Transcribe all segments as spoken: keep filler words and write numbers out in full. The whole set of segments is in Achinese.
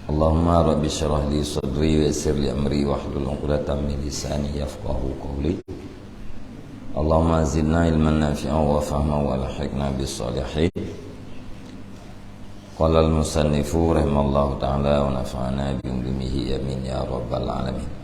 Allahumma rabbi syrah li sadri wa yassir li amri wahlul 'uqdatam min lisani yafqahu qawli. Allahumma zidna ilman nafi'a wa fahma wa alhiqna bis salihin. Qala al-musannifu rahimallahu ta'ala wa nafa'ana bi ulumihi, amin ya rabbal alamin.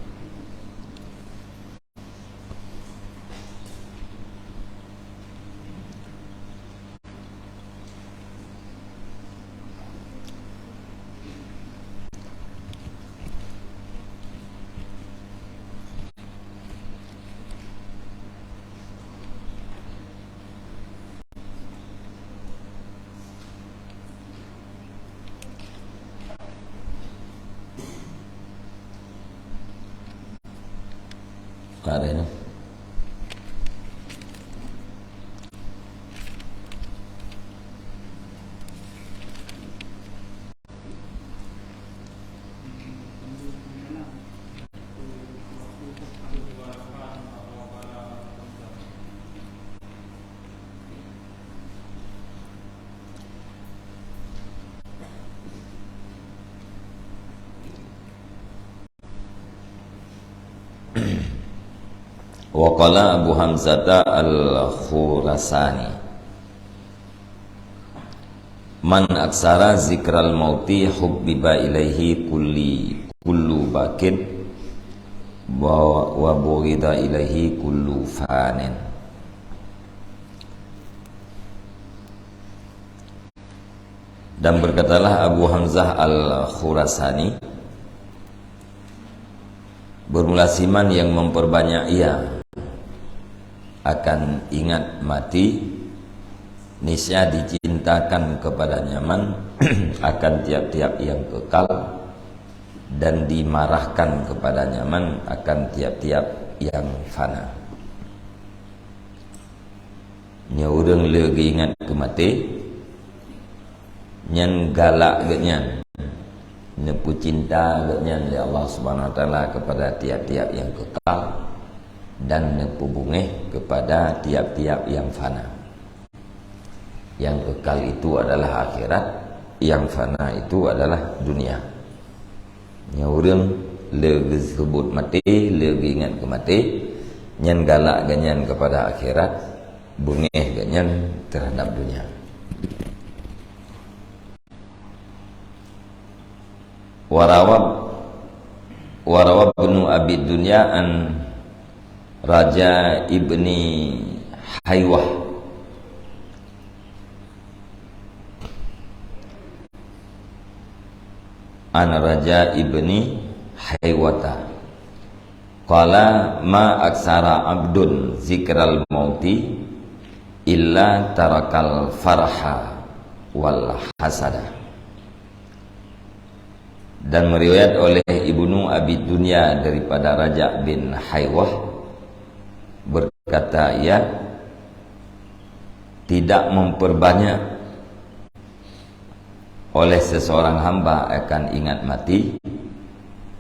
Ka ada ni. Wa qala Abu Hamzata Al-Khurasani, "Man aksara zikral mauti hubbiba ilaihi kulli, kullu bakin wa, wa bughida ilaihi kullu fanin." Dan berkatalah Abu Hamzah Al-Khurasani, "Bermula siman yang memperbanyak ia akan ingat mati, niscaya dicintakan kepada nyaman akan tiap-tiap yang kekal, dan dimarahkan kepada nyaman akan tiap-tiap yang fana." Nyoe ureuëng le geuingat keu maté, nyan galak geuhnyan, neupeucinta geuhnyan lé Allah Subhanahu Wa Taala kepada tiap-tiap yang kekal, dan neupeubungéh kepada tiap-tiap yang fana. Yang kekal itu adalah akhirat, yang fana itu adalah dunia. Nyoe ureuëng le geuseubut maté, le geuingat keu maté, nyan galak geuhnyan kepada akhirat, beungéh geuhnyan terhadap dunia. Warawa, warawa Ibnu Abi Dunya an Raja ibni Haywah. An Raja ibni Haywata. Qala, "Ma aksara abdun zikral mauti illa tarakal farha wal hasada." Dan meriwayat oleh Ibnu Abi Dunya daripada Raja bin Haywah, berkata ia, "Tidak memperbanyak oleh seseorang hamba akan ingat mati,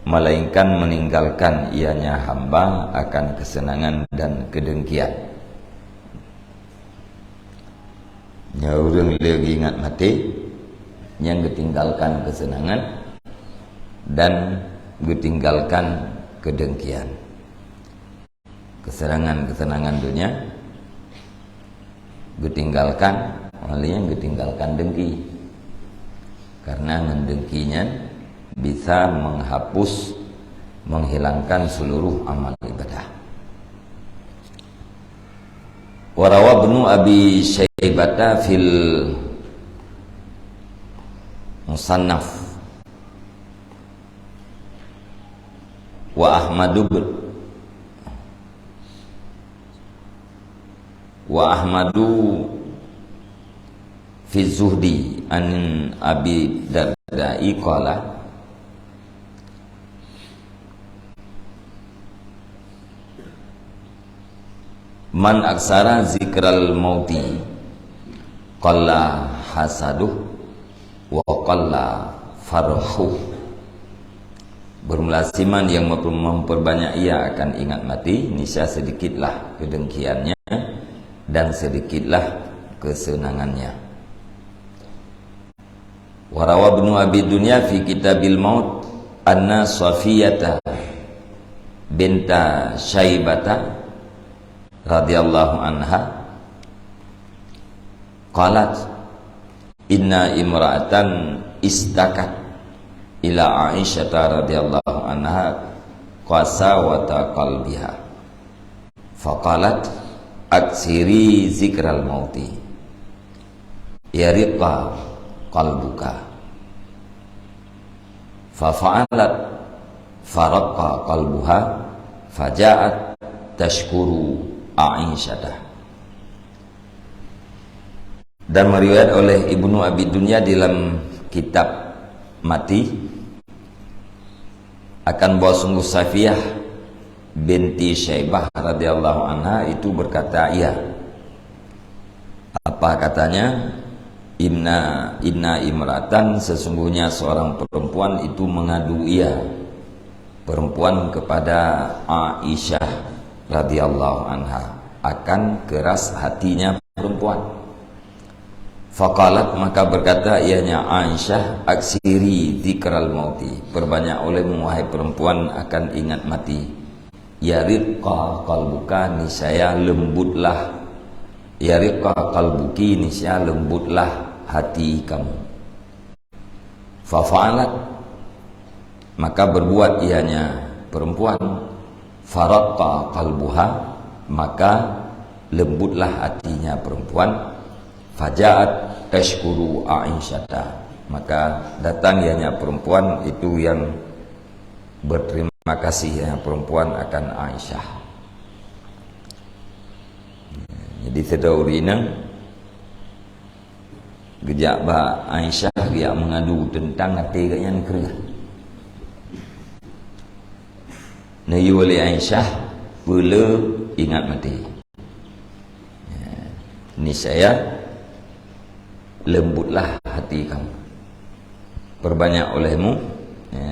melainkan meninggalkan ianya hamba akan kesenangan dan kedengkian." Nyoe ureuëng le geuingat maté, nyang geutinggalkan keuseunangan dan geutinggalkan keudengkian. Keuseunangan-keuseunangan donya geutinggalkan, nyang geutinggalkan dengki. Karena ngon dengki nyan bisa menghapus, menghilangkan seluruh amal ibadah. Wa rawa Ibnu Abi Syaibata fil Musannaf wa Ahmadu bin, wa Ahmadu fi Zuhdi an Abi Darda'i qala, "Man aksara zikral mauti qalla hasaduh wa qalla farhuh." Bermula siman yang memper-, memperbanyak ia akan ingat mati, niscaya sedikitlah kedengkiannya dan sedikitlah kesenangannya. Wa rawa Ibnu Abi Dunya fi Kitabil Maut anna Safiyata binta Syaibata radhiyallahu anha qalat, "Inna imra'atan istakat ila Aisyata radhiyallahu anha qasawata qalbiha. Faqalat, 'Aktsiri zikral mauti, yariqqa qalbuka.' Fafa'alat, faraqqa qalbuha, faja'at tashkuru Aisyata." Dan meriwayat oleh Ibnu Abi Dunya dalam kitab Mati, akan bahwa sungguh Safiyah binti Syaibah radhiyallahu anha itu berkata, ia, apa katanya, "Inna, inna imra'atan, sesungguhnya seorang perempuan itu mengadu ia, perempuan kepada Aisyah radhiyallahu anha, akan keras hatinya perempuan." Faqalat, maka berkata ianya Aisyah, "Aksiri zikral mauti, perbanyak olehmu, wahai perempuan, akan ingat mati. Yariqqa qalbuka, niscaya lembutlah, yariqqa qalbuki, niscaya lembutlah hati kamu." Fafa'alat, maka berbuat ianya perempuan. Faraqqa qalbuha, maka lembutlah hatinya perempuan. Faja'at tashkuru Aisyata, maka datang ianya perempuan itu yang berterima kasih, ianya perempuan, akan Aisyah. Jadi, sidroe ureueng inong geujak bak Aisyah, geujak mengadu teuntang até geuh nyan kreueh. Neuyue lé Aisyah, peue le ingat maté. Ya, niscaya lembutlah hati kamu. Perbanyak olehmu, ya,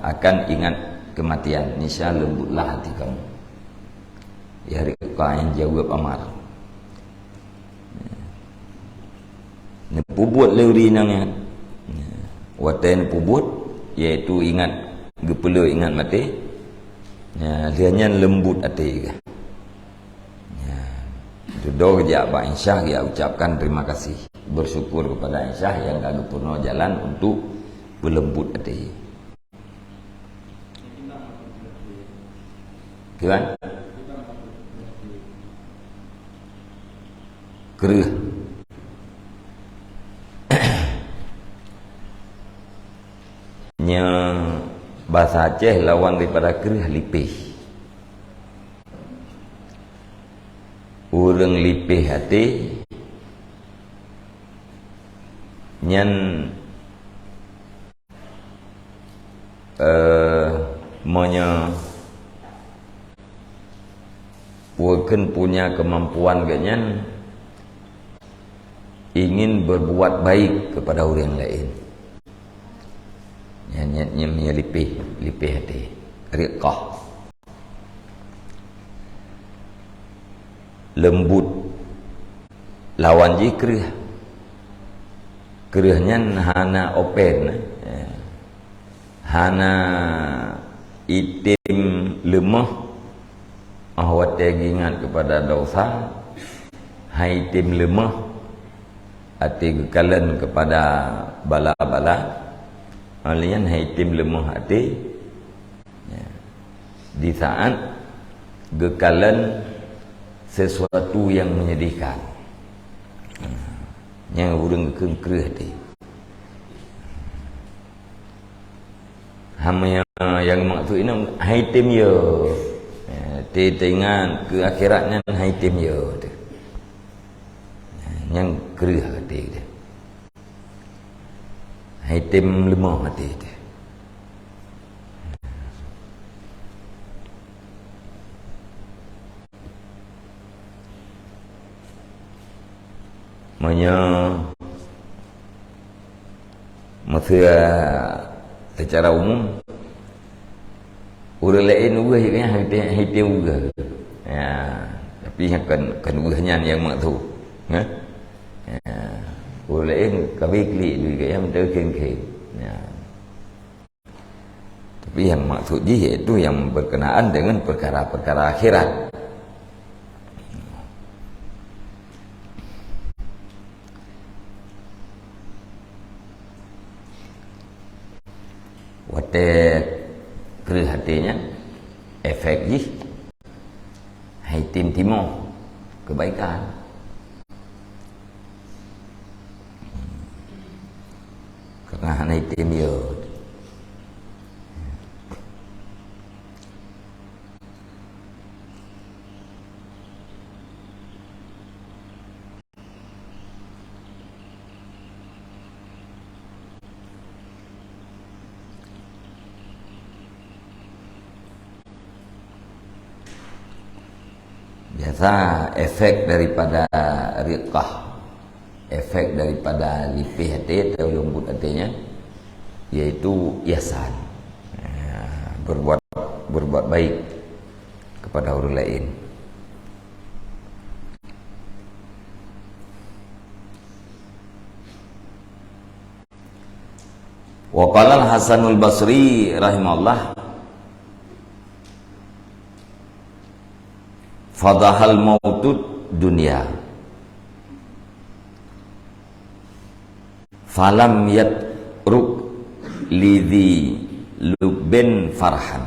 akan ingat kematian. Niscaya lembutlah hati kamu. Ya, rika nyang jaweueb amar. Neupeubuet lé ureueng inong nyan. Watèe neupeubuet, yaitu ingat, geupeuleueh ingat maté, lheueh nyan leumbot até geuh. Dudoe geujak bak Aisyah, geujak ucapkan terima kasih, bersyukur kepada Aisyah nyang ka geupeurunoe jalan untuk peuleumbot até. Kiban? Kreueh. Nyoe basa Aceh lawan daripada kreueh, lipéh. Ureueng lipéh até nyan, eh, meunyoe ureueng punya kemampuan geuh nyan ingin berbuat baik kepada ureueng laén. Nyan, nyan, nyan, nyan lipéh, lipéh até. Riqah. Leumbot. Lawan jih kreueh. Kreueh nyan hana open, eh. Hana item leumoh, oh watèe geuingat kepada dosa, han item leumoh, até geukalon kepada bala-bala, oh lheueh nyan han item leumoh até, ya, di saat geukalon sesuatu yang menyedihkan. Nyang ureueng geukheun kreueh até. Hama nyang, nyang maksud inong, han item yo. Eh, teuingat keu akhirat nyan han item yo teuh. Nyang kreueh até teuh. Han item leumoh até teuh. Meunyoe, meuseu secara umum, ureueng laén weueh nyan han item, han item weueh. Ya, tapi nyan kon, kon weueh nyan nyang maksud. Ya. Ya. Ureuëng laén ka bri klik duit gaya meuteukeng-keng. Ya. Tapi yang maksud jih yaitu yang berkenaan dengan perkara-perkara akhirat. Watée kreueh até nyan, efek jih hai tem timoh kebaikan. Karena hana item yo. Biasa efek daripada riqah, efek daripada lipih até atau lembut até nyan, yaitu ihsan. Ya, berbuat, berbuat baik kepada orang lain. Wa qala Al-Hasanul Basri rahimahullah, "Fadahal mautud dunya, falam yatruk lidzi lubbin farhan."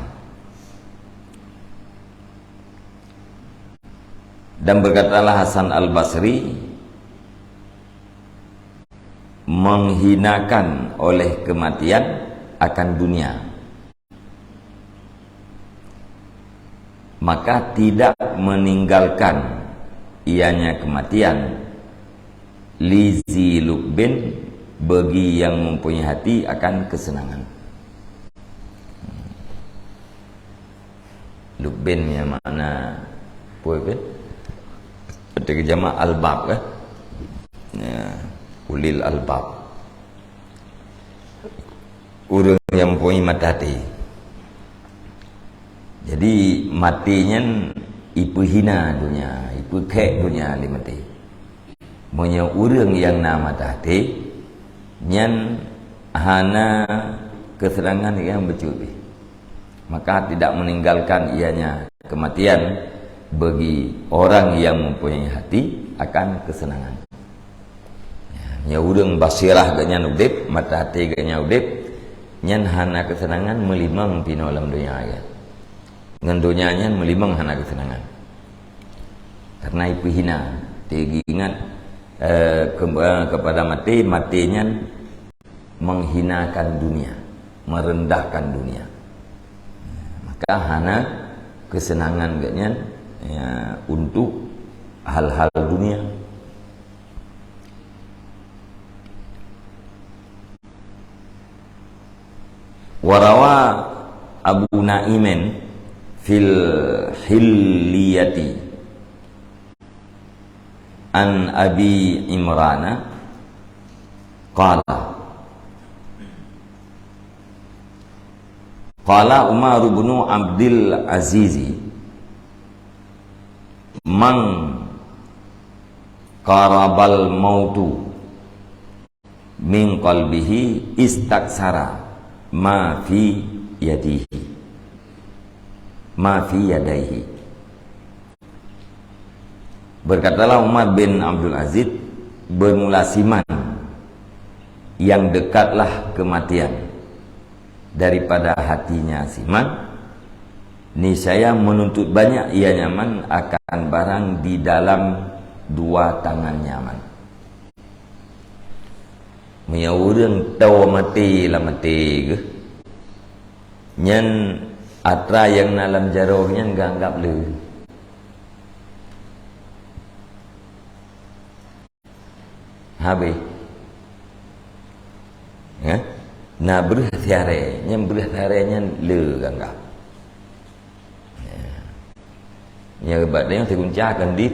Dan berkatalah Hasan Al-Basri, menghinakan oleh kematian akan dunia, maka tidak meninggalkan ianya kematian, li zi lubbin, bagi yang mempunyai hati akan kesenangan. Lubbin nyang makna peue pih? Ada ke jamak albab, kan? Ya, ulil albab. Ureuëng nyang mempunyai mata hati. Jadi, maté nyan ipeuhina dunia, ipeukhek dunia lé maté. Meunyoe ureuëng nyang na mata hati, nyan hana kesenangan nyang bacut pih. Maka tidak meninggalkan ianya kematian, bagi orang yang mempunyai hati akan kesenangan. Ya, meunyoe ureuëng basirah geuhnyan udeb, mata hati geuhnyan udeb, nyan hana kesenangan meulimong pih inoe lam donya nyan. Ngon donya nyan meulimong hana kesenangan. Karena ipeuhina, teuingat, eh, ke-, eh, kepada maté, maté nyan menghinakan dunia, merendahkan dunia. Maka hana kesenangan geuhnyan, ya, untuk hal-hal dunia. Warawa Abu Naimin fil Hilyati an Abi Imrana qala, qala Umar bin Abdul Azizi, "Man qarabal mautu min qalbihi istaksara ma fi yadihi, ma fi yadaihi." Berkatalah Umar bin Abdul Aziz, "Bermula siman yang dekatlah kematian daripada hatinya siman, niscaya menuntut banyak ia nyaman akan barang di dalam dua tangan nyaman." Meunyoe ureuëng toe maté lam até geuh, nyan atra nyang na lam jaroe nyan geuanggab le. Habéh. Ya? Na breueh siaré, nyan breueh siaré nyan le geuanggab. Ya. Nyang rebat nyan sigunca kan dit.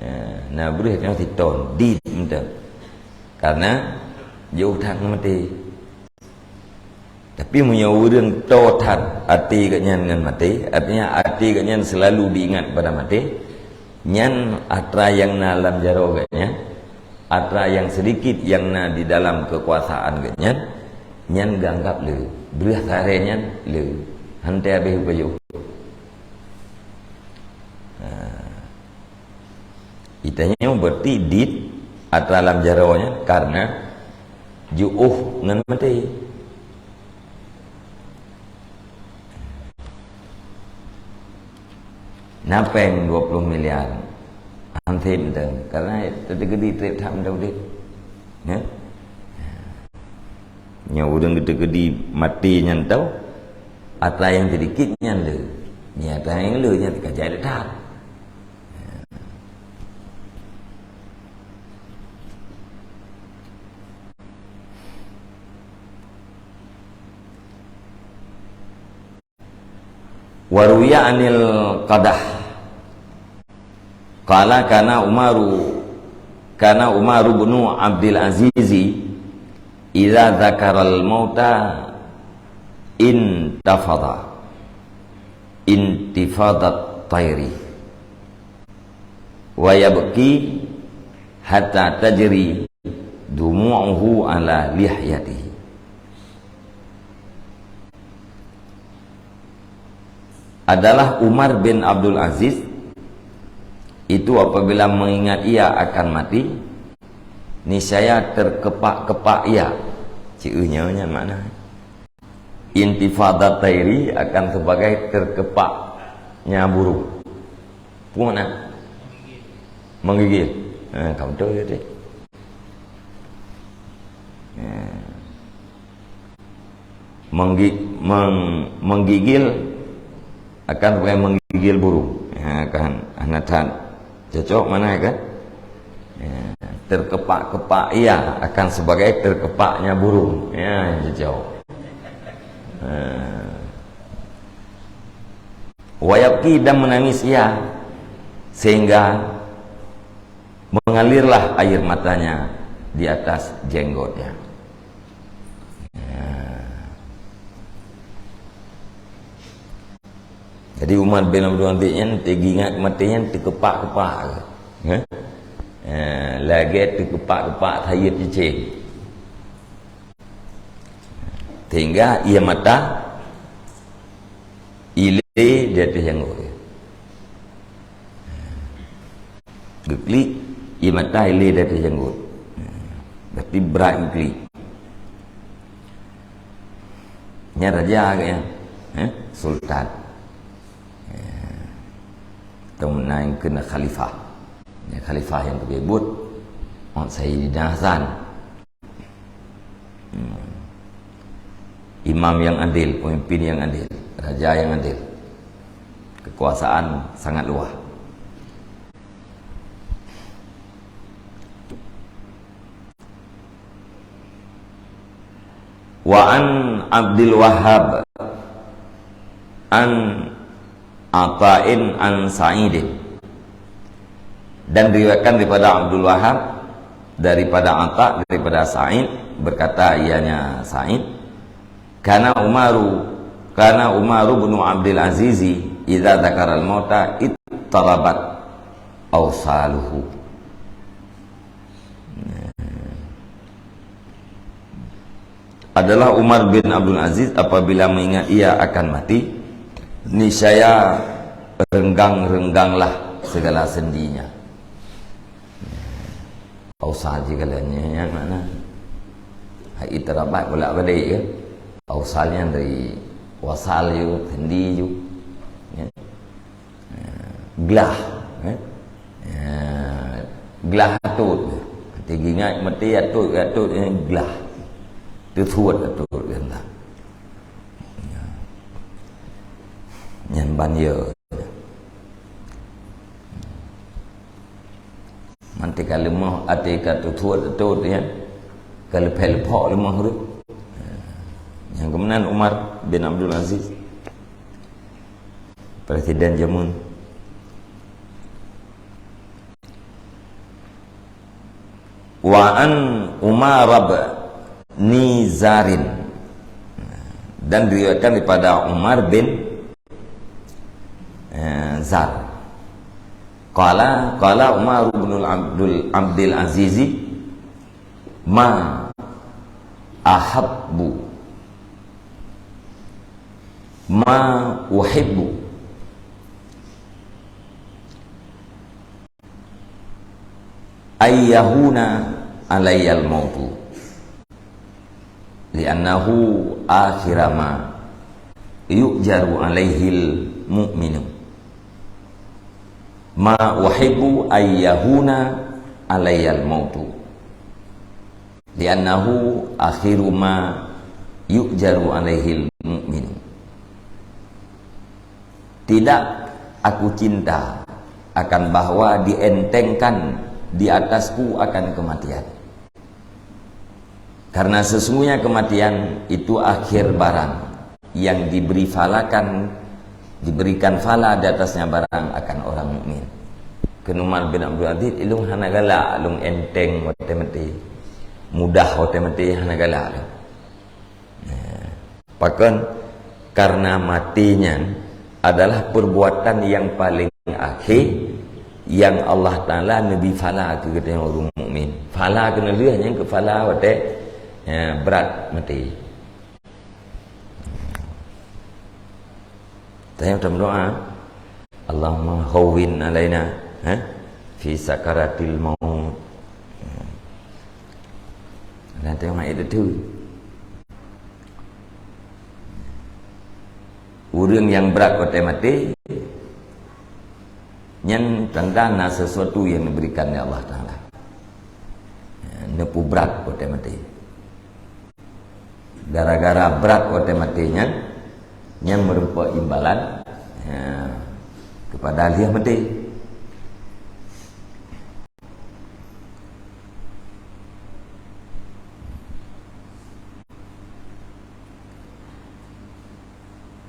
Ya, na breueh nyan siton, dit mantong. Karena jauh that ngon maté. Tapi meunyoe ureuëng toe that até geuhnyan ngon maté, artinya até geuhnyan selalu diingat pada maté, nyan atra nyang na lam jaroe geuhnyan, atra nyang seudikit nyang na di dalam keukuasaan geuhnyan, nyan geuanggab le, breueh sarai nyan le, hana habéh geupajoh. Ha. Itanyoe berarti dit atra lam jaroe nyan karena jiôh ngon maté. Na péng dua puluh miliar, han sép mantong, karena teukeudi trép that mantong udép. Ya? Nyoe ureuëng geuteukeudi maté nyan tau, atra nyang seudikit nyan le. Nyan atra nyang le nyan ka jai le that. Wa ruwiya anil Qadah. Qala kana Umaru, kana Umaru bin Abdul Azizi idza dzakaral mauta intafadha intifadat thairi wa yabki hatta tajri dumu'uhu ala lihyatihi. Adalah Umar bin Abdul Aziz itu apabila mengingat ia akan mati, niscaya terkepak-kepak ia. Cik nyoe nyan makna. Intifadat thairi akan sebagai terkepaknya burung. Peue makna? Menggigil. Ha, ka beutôi tadi. Ha. Menggi-, meng-, menggigil akan sebagai menggigil burung. Ha, kan? Hana that cocok makna kan? Ya, terkepak-kepak ia akan sebagai terkepaknya burung. Ya, cocok. Ha. Wa yabki, dan menangis ia sehingga mengalirlah air matanya di atas jenggotnya. Ya. Jadi Umar bin Abdul Aziz nyan teuingat maté nyan teukepak-kepak. Ya. Ya, lagèe teukepak-kepak sayeup cicém. Sehingga ia mata ilé di ateueh janggot. Geuklik, ie mata ilé di ateueh janggot. Berarti brat geuklik. Nyan raja agaknya, eh? Sultan. Eh, atau meunan keunan khalifah. Nyan khalifah nyang keubiet buet, Sayyidina Hasan. Hmm. Imam yang adil, pemimpin yang adil, raja yang adil. Kekuasaan sangat luas. Wa an Abdul Wahhab an Ata'in an Sa'idin. Dan diriwayatkan daripada Abdul Wahab, daripada Ata, daripada Sa'id, berkata ianya Sa'id, "Kana Umaru, kana Umaru bin Abdul Azizi idza dzakaral mauta ittarabat ausaluhu." Adalah Umar bin Abdul Aziz apabila mengingat ia akan mati, niscaya renggang-rengganglah segala sendinya. Ausal jih kalian nyan makna. Hai terabat bolak-balik ke? Ausal nyan dari wasal ju, sendi ju. Ya. Glah, eh? Ya, glah atôt. Hati gingat mati atôt, atôt, eh, glah. Teusuet atôt geuh. Nyan ban ye. Manti ka leumoh até ka teusuet atôt nyan. Ka leuphe-leupho leumoh tu. Nyang keumenan Umar bin Abdul Aziz. Presiden jameun. Wa an Umar bin Zarin. Dan diriwayatkan daripada Umar bin, eh, Zar. Qala, qala Umar bin Abdul, Abdul Azizi, Ma ahabbu, ma uhibbu ayyahuna alayyal mautu, li'annahu akhira ma yu'jaru alaihil mu'minu. Ma uhibbu ayyahuna alayyal mautu, li'annahu akhiru ma yu'jaru alaihil mu'minu. Tidak aku cinta akan bahwa dientengkan di atasku akan kematian. Karena sesungguhnya kematian itu akhir barang yang diberi falakan, diberikan fala di atasnya barang akan orang mukmin. Kheun Umar bin Abdul Aziz, "Ilung hana galak lung enteng watée maté. Mudah watée maté hana galak lung." Pakon? Karena maté nyan adalah perbuatan yang paling akhé yang Allah Taala neubi fala keu geutanyoe ureuëng mukmin. Fala keuneulheueh nyan keu fala watée, ya, brat maté. Tanyoe tameudoa, "Allahumma hawwin alaina, ha, fi sakaratil maut." Dan tengok ayat itu. Ureuëng nyang brat watée maté, nyan tanda na sesuatu yang diberikan oleh Allah Taala. Ya, neupubrat watée maté. Gara-gara brat watée maté nyan, nyan meureumpok imbalan, ya, kepada lheueh maté.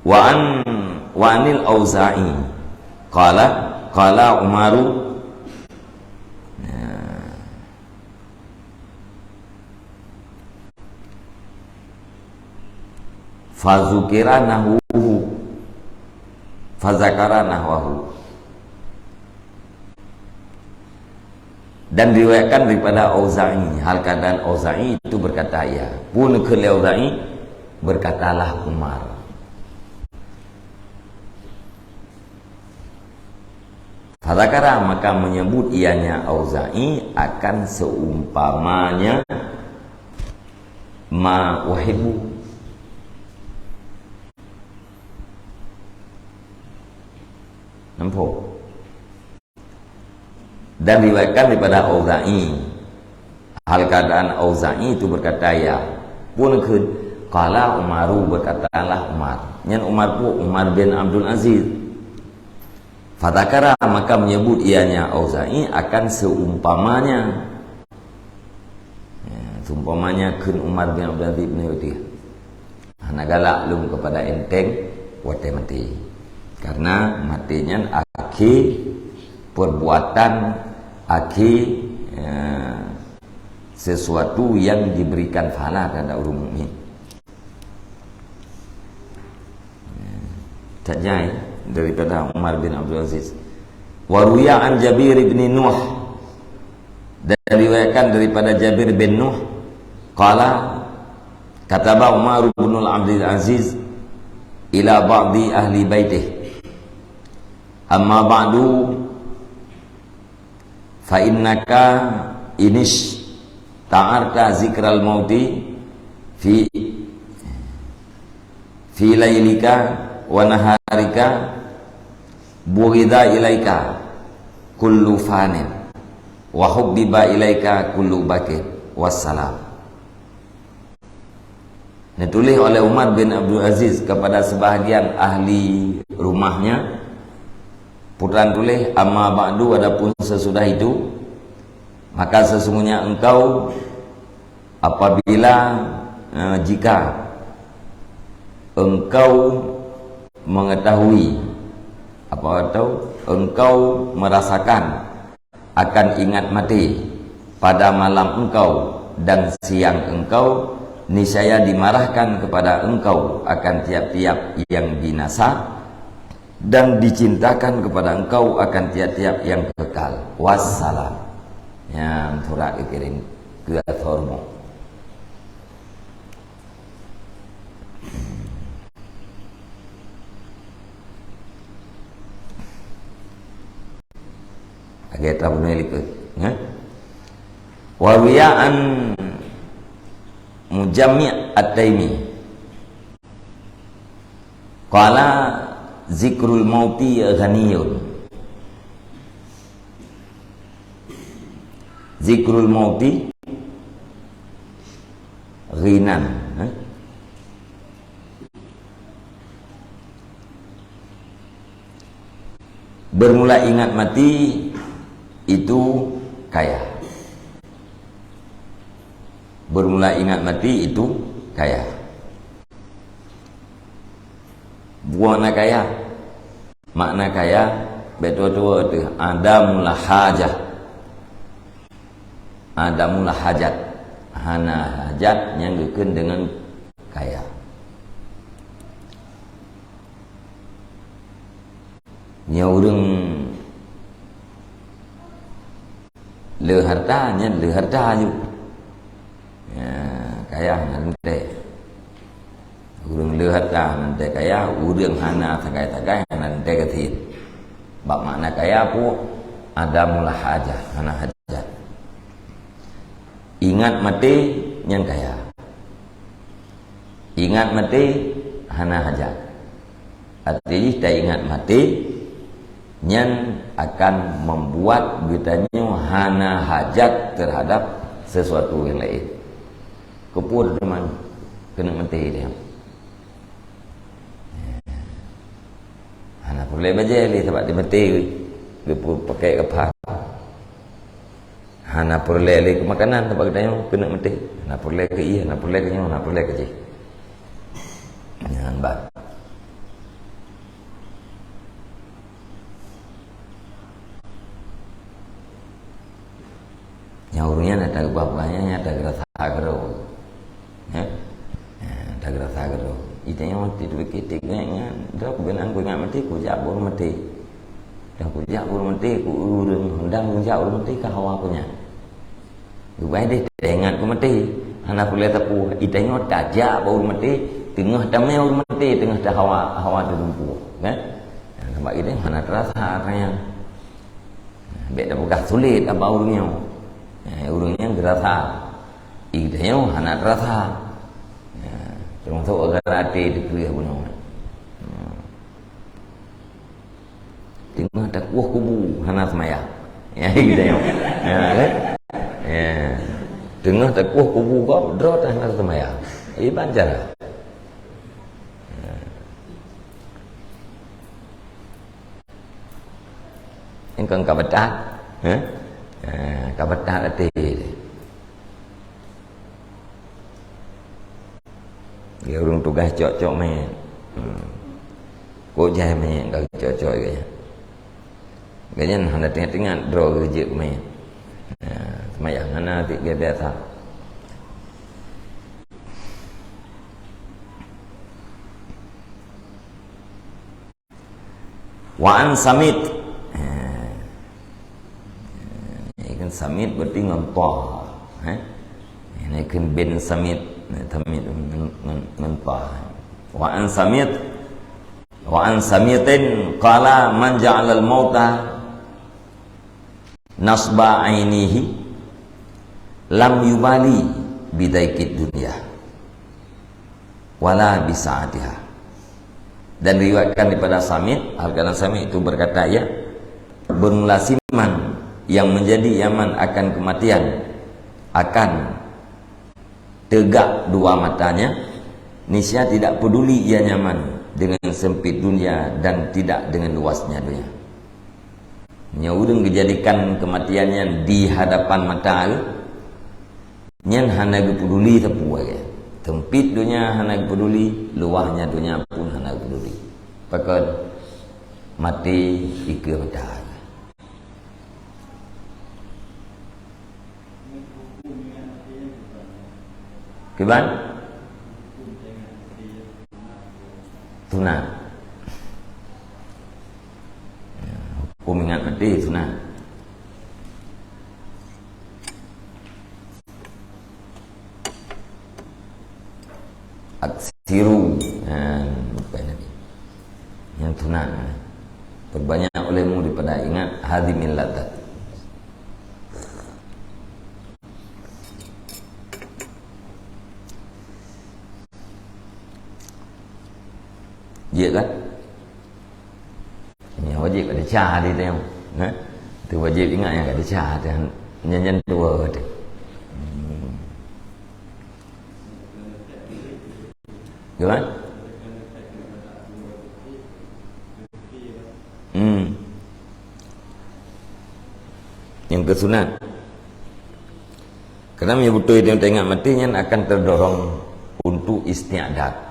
Wa an, wa anil Auza'i qala, qala Umaru, nah, fazukira nahwuhu, fazakara nahwahu. Dan diriwayatkan daripada Auza'i, hal keadaan Auza'i itu berkata ia. Peue kheun lé Auza'i, berkatalah Umar. Fadzakara, maka menyebut ianya Auza'i akan seumpamanya ma uhibbu. Nampak? Dan diriwayatkan daripada Auza'i. Hal keadaan Auza'i itu berkata, ya, peue kheun, qala Umaru, berkatalah Umar. Nyan Umar peue? Umar bin Abdul Aziz. Fadzakara, maka menyebut ianya Auza'i akan seumpamanya. Ya, seumpamanya kheun Umar bin Abdul Aziz bin Utiyah. Hana galak lom kepada enteng watée maté. Karena maté nyan akhé perbuatan, akhé, ya, sesuatu yang diberikan pahala terhadap ureuëng mukmin. Tajai daripada Umar bin Abdul Aziz. Wa ruya an Jabir bin Nuh. Dan diriwayatkan daripada Jabir bin Nuh, qala, kataba Umar bin Abdul Aziz ila ba'di ahli baitih. Amma ba'du, fa innaka inish ta'arta zikral mauti fi, fi lailika wa naharika, bughidha ilaika kullu fanin, wa hubbiba ilaika kullu bakin. Wassalam. Ditulis oleh Umar bin Abdul Aziz kepada sebahagian ahli rumahnya. Putran tulis, amma ba'du, adapun sesudah itu, maka sesungguhnya engkau, apabila, eh, jika engkau mengetahui, apa atau engkau merasakan akan ingat maté pada malam engkau dan siang engkau, niscaya dimarahkan kepada engkau akan tiap-tiap yang binasa, dan dicintakan kepada engkau akan tiap-tiap yang kekal. Wassalam. Nyan surat dikirim. dikeue asoe rumoh. Lagèe tabunoe likot, eh? Wa ruya an Mujammi' At-Taimi. Qala, "Zikrul mauti ghaniyun." Zikrul mauti ghinan, eh? Bermula ingat mati itu kaya. Bermula ingat mati itu kaya. Buet na kaya. Makna kaya, bèk tuwo-tuwo teuh, adamul hajah. Adamul hajat. Hana hajat nyang geukheun deungon kaya. Nyoe ureueng le harta, nyan le harta ju. Ya, kaya hana teuntèe. Ureueng le harta hana teuntèe kaya, ureueng hana sagai-sagai hana teuntèe gasien. Bak makna kaya peue? Adamul hajah, hana hajat. Ingat maté, nyan kaya. Ingat maté, hana hajat. Arti jih, taingat maté, nyan akan membuat geutanyoe hana hajat terhadap sesuatu nyang laén. Keupeue teuma keuneuk maté nyan? Hana peureulèe bajèe lé sabab dimaté, geupeupaké keuphah. Hana peureulèe lé keu makanan, sabab geutanyoe keuneuk maté. Hana peureulèe keu ié, hana peureulèe keu nyoe, hana peureulèe keu jih. Nyan ban. Nyang ureueng nyan ata geubah-bah nyan, nyang ata geurasa keudroe. Heh? Eh, ata geurasa keudroe. Geutanyoe teupiké, teuingat-ingat, droe keubilang kuingat maté, kujak bak ureueng maté. Dan kujak bak ureueng maté, ku ureueng, dan kujak ureueng maté ka hawa ku nyan. Geubai deh, teuingat keu maté. Hana peureulèe sapeue. Geutanyoe tajak bak ureueng maté, teungoh tamè ureueng maté, teungoh tahawa, hawa teutumpu. Kan? Sabab geutanyoe hana teurasa nyan. Bèk tapeugah sulet haba ureueng nyoe. Eh, ureueng nyan geurasa. Geutanyoe hana teurasa. Ya, teumasok gara-gara até teupeue bunoe. Ya. Teungoh takueh kubu hana seumayang. Ya, geutanyoe. Ya, kan? Ya. Teungoh takueh kubu gob, droe hana seumayang. Iban cara. Ya. Nyan kon ka beutat, eh? Eh, ka beutat até. Lé ureueng tugaih cok-cok manyét. Hmm. Kok jai manyét ka cok-cok geuh nyan. Geuh nyan hana teuingat-ingat droe geuh jeuet manyét. Eh, seumayang hana tiep biasa. Wa an samit. Eh. Ini kan samit berarti ngon ta. Eh? Ini kan bin samit. Nah, samit ngon, ngon, ngon ta. Wa an samit. Wa an samitin qala man ja'alal mauta nasba ainihi lam yubali bidaikid dunya wala bisa'atiha. Dan diriwayatkan daripada Samit, Al-Qanan Samit itu berkata, ia, bermula siman yang menjadi nyaman akan kematian, akan tegak dua matanya, niscaya tidak peduli ia nyaman dengan sempit dunia dan tidak dengan luasnya dunia. Nyoe ureuëng geujadikan keumatian nyan di hadapan mata geuh, nyan hana geupeuduli sapeue lagée. Seumpit donya hana geupeuduli, luwahnya donya pun hana geupeuduli. Pakon? Maté dikeue mata geuh. Kiban? Sunat. Huköm ingat maté sunat. aksiru. Ha, bukan Nabi. Nyang sunat. Perbanyak olehmu daripada ingat hadhimil ladzat. Jeuet kan? Nyang wajéb ka desya teuh nyoe. Nah, tu wajéb ingat nyang ka desya teuh. Nyan, nyan dua teuh. Hmm. Gimana? Hmm. Nyang keusunat. Karena meunyoe beutôi teuingat maté, nyan akan terdorong untuk isti'dad.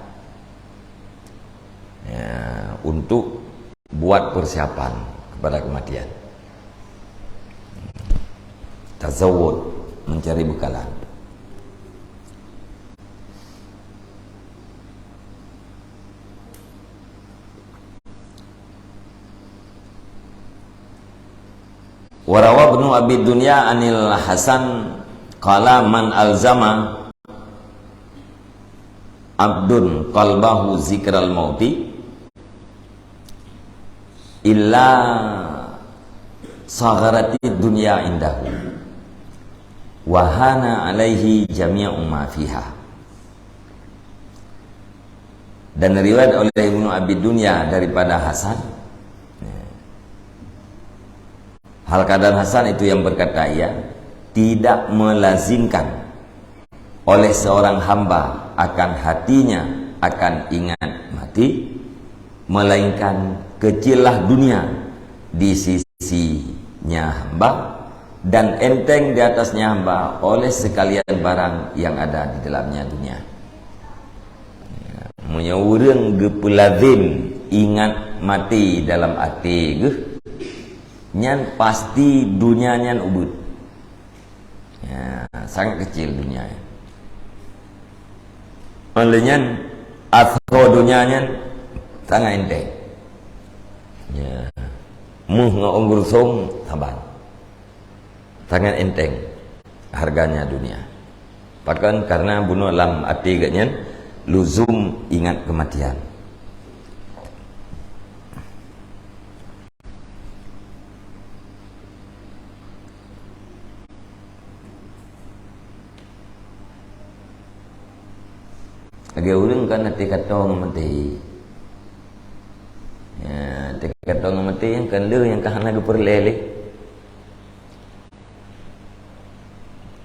Ya, untuk buat persiapan kepada kematian. Tazawud, mencari bekalan. Wa rawa Ibnu Abi Dunya anil Hasan qala, "Man alzama abdun qalbahu zikral mauti illa sagharatid dunya indahu wa hana alaihi jami'u ma fiha." Dan riwayat oleh Ibnu Abi Dunya daripada Hasan. Hal keadaan Hasan itu yang berkata ia, tidak melazimkan oleh seorang hamba akan hatinya akan ingat mati, melainkan kecillah dunia di sisinya hamba, dan enteng di atasnya hamba oleh sekalian barang yang ada di dalamnya dunia. Meunyoe ureuëng geupeulazim ingat maté dalam até geuh, nyan pasti dunia nyan ubit. Ya, sangat kecil dunia. Oleh nyan, asoe dunia nyan sangat enteng. Ya. Méuh ngon ôn gulsôm saban. Sangat enteng harganya dunia. Pakon? Karena bunoe lam até geuh nyan luzum ingat kematian. Lagée ureuëng kan até katong maté. Ya, até katong maté nyang kan le nyang ka hana geupeureulée lé.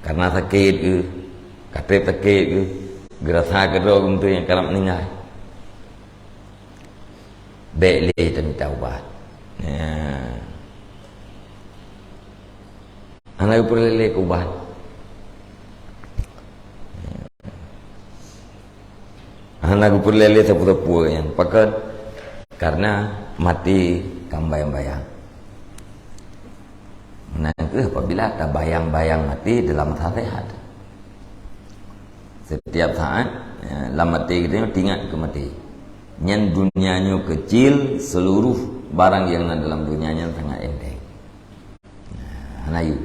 Karena sakét geuh, ka treb sakét geuh, geurasa keudroe geuh meuteunyang karab meuninggai. Bék lé tamita ubat. Ya. Hana geupeureulée ubat. Hana geupeureulée sapeue-sapeue nyan. Pakon? Karena maté ka bayang-bayang. Meunan kheueh apabila tabayang-bayang maté dalam masa sehat. Setiap saat, ya, lam até geutanyoe teuingat keu maté. Nyan dunia nyoe kecil, seluruh barang yang na dalam dunia nyan sangat enteng. Nah, hana yue.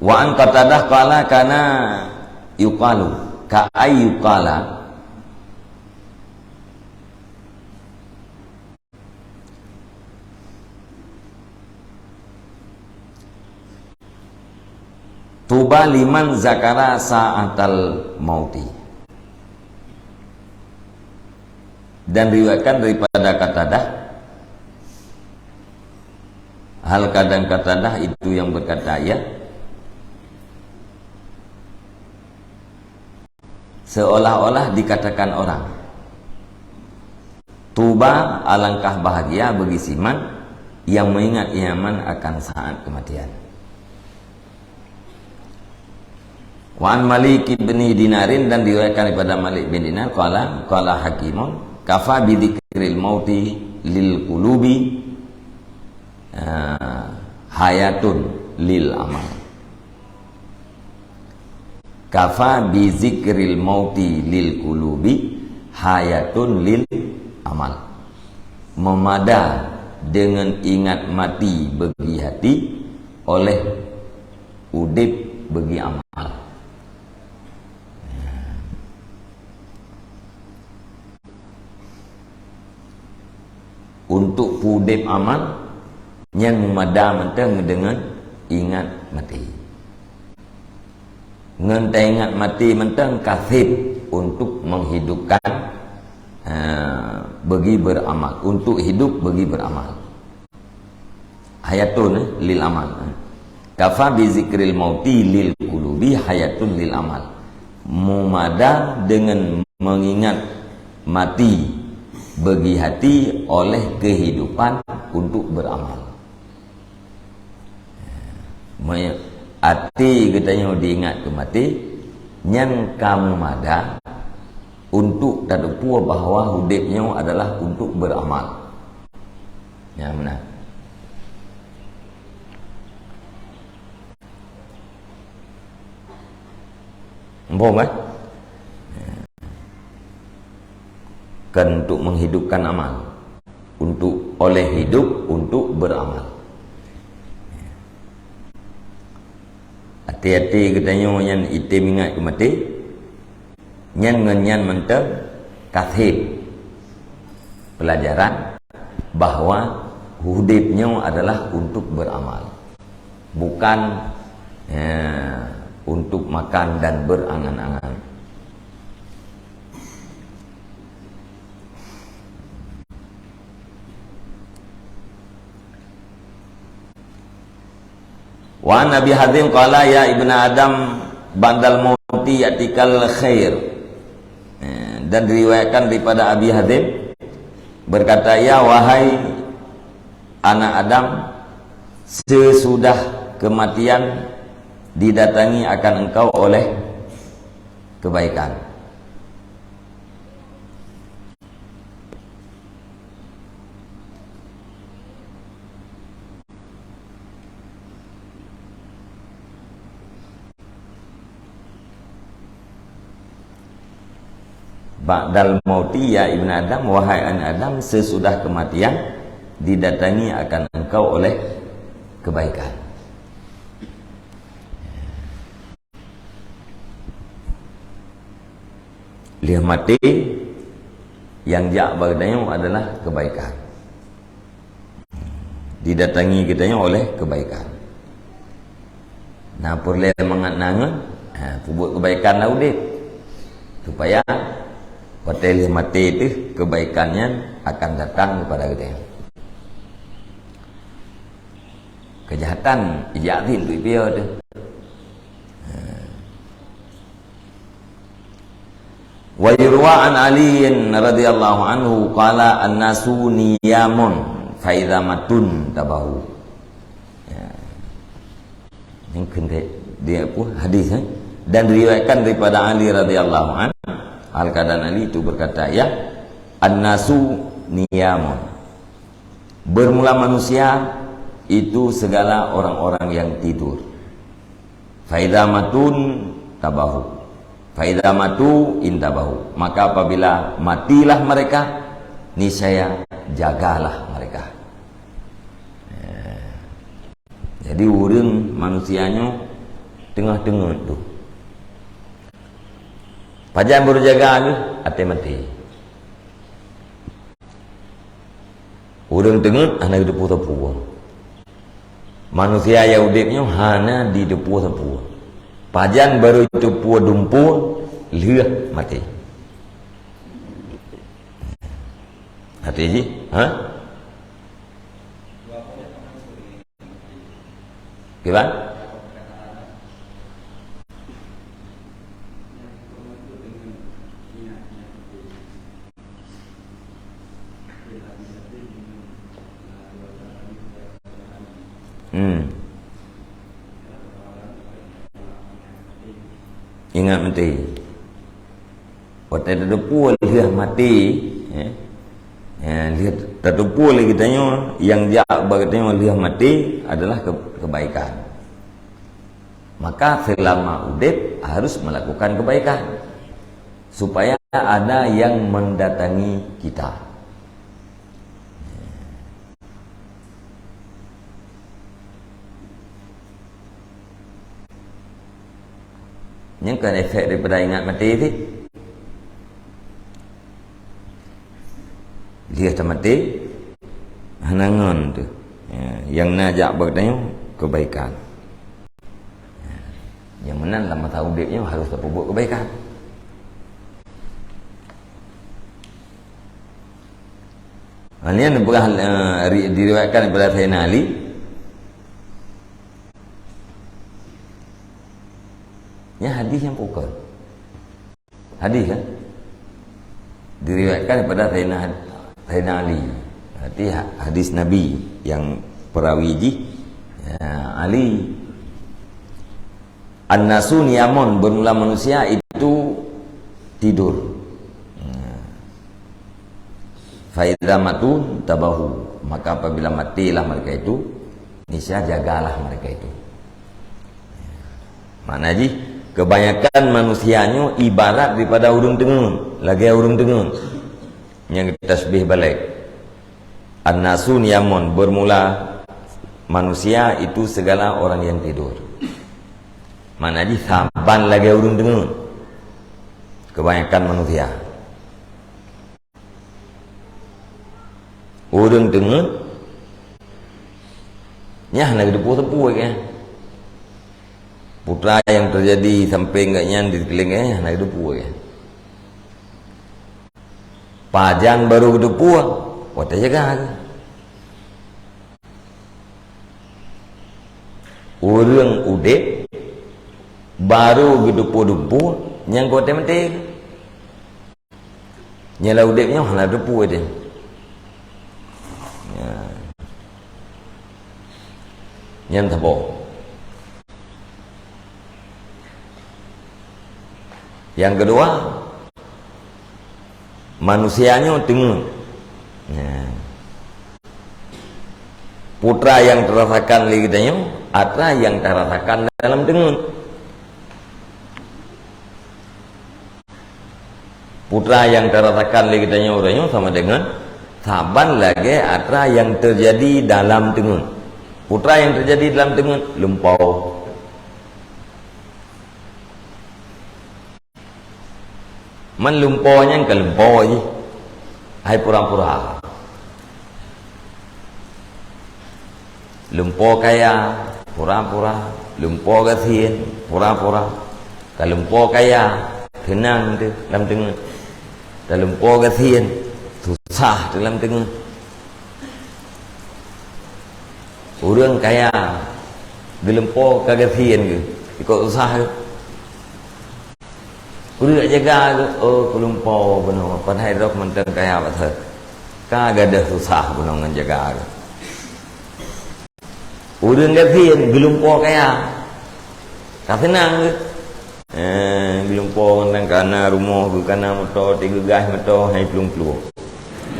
Wa an Qatadah qala kana yuqalu, ka ay yuqala, tuba liman zakara sa'atal mauti. Dan riwayatkan daripada Qatadah, hal keadaan Qatadah itu yang berkata ia, seolah-olah dikatakan orang, "Tuba, alangkah bahagia bagi siman yang mengingat iman akan saat kematian." Wa an Malik bin Dinarin, dan diriwayatkan daripada Malik bin Dinar, qala, qala Hakimun, "Kafa bi dzikril mauti lil qulubi, ah, hayatun lil amal." Kafa bi zikril mauti lil qulubi hayatun lil amal. Memada dengan ingat mati bagi hati oleh udeb bagi amal. untuk peudeb amal, nyan meumada mantong deungon ingat maté. Ngon taingat maté mantong ka sép untuk menghidupkan, eh, bagi beramal, untuk hidup bagi beramal. Hayatun, eh, lil amal. Kafa bi zikril mauti lil qulubi hayatun lil amal. Meumada deungon mengingat mati bagi hati oleh kehidupan untuk beramal. Meuaté geutanyoe diingat keu maté, nyan ka meumada untuk tateupeue bahwa udeb nyoe adalah untuk beramal. Nyang meunan. Muphom, kan? Kan untuk menghidupkan amal. Untuk oleh hidup, untuk beramal. Até-até geutanyoe nyan item ingat keu maté, nyan ngon nyan mantong ka sép pelajaran bahwa udeb nyoe adalah untuk beramal, bukan, eh, untuk makan dan berangan-angan. Wa an Abi Hazim qala, "Ya ibna Adam, ba'dal mauti ya'tikal khair." Eh, dan diriwayatkan daripada Abi Hazim berkata, "Ya wahai anak Adam, sesudah kematian didatangi akan engkau oleh kebaikan." Ba'dal mauti, ya ibn Adam, wahai anak Adam, sesudah kematian didatangi akan engkau oleh kebaikan. Lheueh maté, nyang jak bak geutanyoe adalah kebaikan. Didatangi geutanyoe oleh kebaikan. Na peureulée mangat na ngon, ha, peubuet kebaikan lam udeb, supaya watée lheueh maté teuh kebaikan nyan akan datang kepada geutanyoe. Kejahatan ijak zin duek piôh teuh. Wa yurwa an Aliin radhiyallahu anhu qala, "An-nasu niyamun fa idza matun tabahu." Ya. Nyang keuntée dia apa? Hadis, eh? Dan diriwayatkan daripada Ali radhiyallahu anhu, al-, keadaan Ali itu berkata, ya, "An-nasu niyamun." Bermula manusia itu segala orang-orang yang tidur. Faidza matun tabahu. Faidza matu intabahu. Maka apabila matilah mereka, niscaya jagalah mereka. Eh, jadi ureuëng manusia nyoe teungoh-teungoh tu. Pajan baru jaga tu, até mati. Ureuëng teungeut hana geuteupeue sapeue. Manusia nyang udeb nyoe hana jiteupeue sapeue. Pajan barô jiteupeue dumpeue lheueh maté. Maté jih, ha? Kiban? Hmm. Ingat maté. Watée tateupeue lheueh maté, eh, eh, lheueh tateupeue lé geutanyoe, nyang jak bak geutanyoe lheueh maté adalah ke-, kebaikan. Maka selama udeb harus melakukan kebaikan, supaya ada yang mendatangi kita. Nyan kan efek daripada ingat maté tadi. Lheueh tamaté, Hana ngon teuh. Ya, nyang na jak bak tanyoe kebaikan. Ya, nyang meunan lam masa udeb nyoe harus tapeubuet kebaikan. Ha, nyan peugah, eh, ri-, diriwayatkan daripada Sayyidina Ali. Nyan hadis nyang bukon. Hadis, kan? Diriwayatkan daripada Sayyidina, Sayyidina Ali. Berarti ha-, hadis Nabi nyang perawi jih, ya, Ali. An-nasu niyamun, bermula manusia itu tidur. Ya. Fa idza matu tabahu, maka apabila matilah mereka itu, niscaya jagalah mereka itu. Makna jih, kebanyakan manusia nyoe ibarat daripada ureuëng teungeut, lagée ureuëng teungeut. Nyang tasbih balik. An-nasu niyamun, bermula manusia itu segala orang yang tidur. Makna jih, saban lagée ureuëng teungeut. Kebanyakan manusia. Ureuëng teungeut, nyan hana geuteupeue sapeue, kan? Peue nyang teujadi sampoe ngon nyan di sikeuleng, eh, hana geuteupeue, kan? Pajan barô geuteupeue, watée jaga, kan? Ureuëng udeb, barô geuteupeue-teupeue, nyang watée maté. Nyan lam udeb nyoe hana teupeue teuh. Ya. Nyan saboh. Nyang keudua, manusia nyoe teungeut. Ya. Peue nyang tarasakan lé geutanyoe, atra nyang tarasakan dalam teungeut. Peue nyang tarasakan lé geutanyoe uroe nyoe sama dengan saban lagée atra nyang teujadi dalam teungeut. Peue nyang teujadi dalam teungeut? Lumpoe. Man lumpoe nyan ka lumpoe jih. Hai pura-pura. Lumpoe kaya, pura-pura. Lumpoe gasien, pura-pura. Ka lumpoe kaya, seunang teuh lam teungeut. Ka lumpoe gasien, susah teuh lam teungeut. Ureuëng kaya, geulumpoe ka gasien geuh, ikot susah geuh. Ureuëng jaga geuh, oh, geulumpoe bunoe, padahai droe mantong kaya bak that. Ka gadôh susah bunoe ngon jaga geuh. Ureuëng gasien geulumpoe kaya, ka seunang geuh. Eh, geulumpoe ngon kana rumoh geuh, kana moto, teugeugah moto, hai plueng-plueng.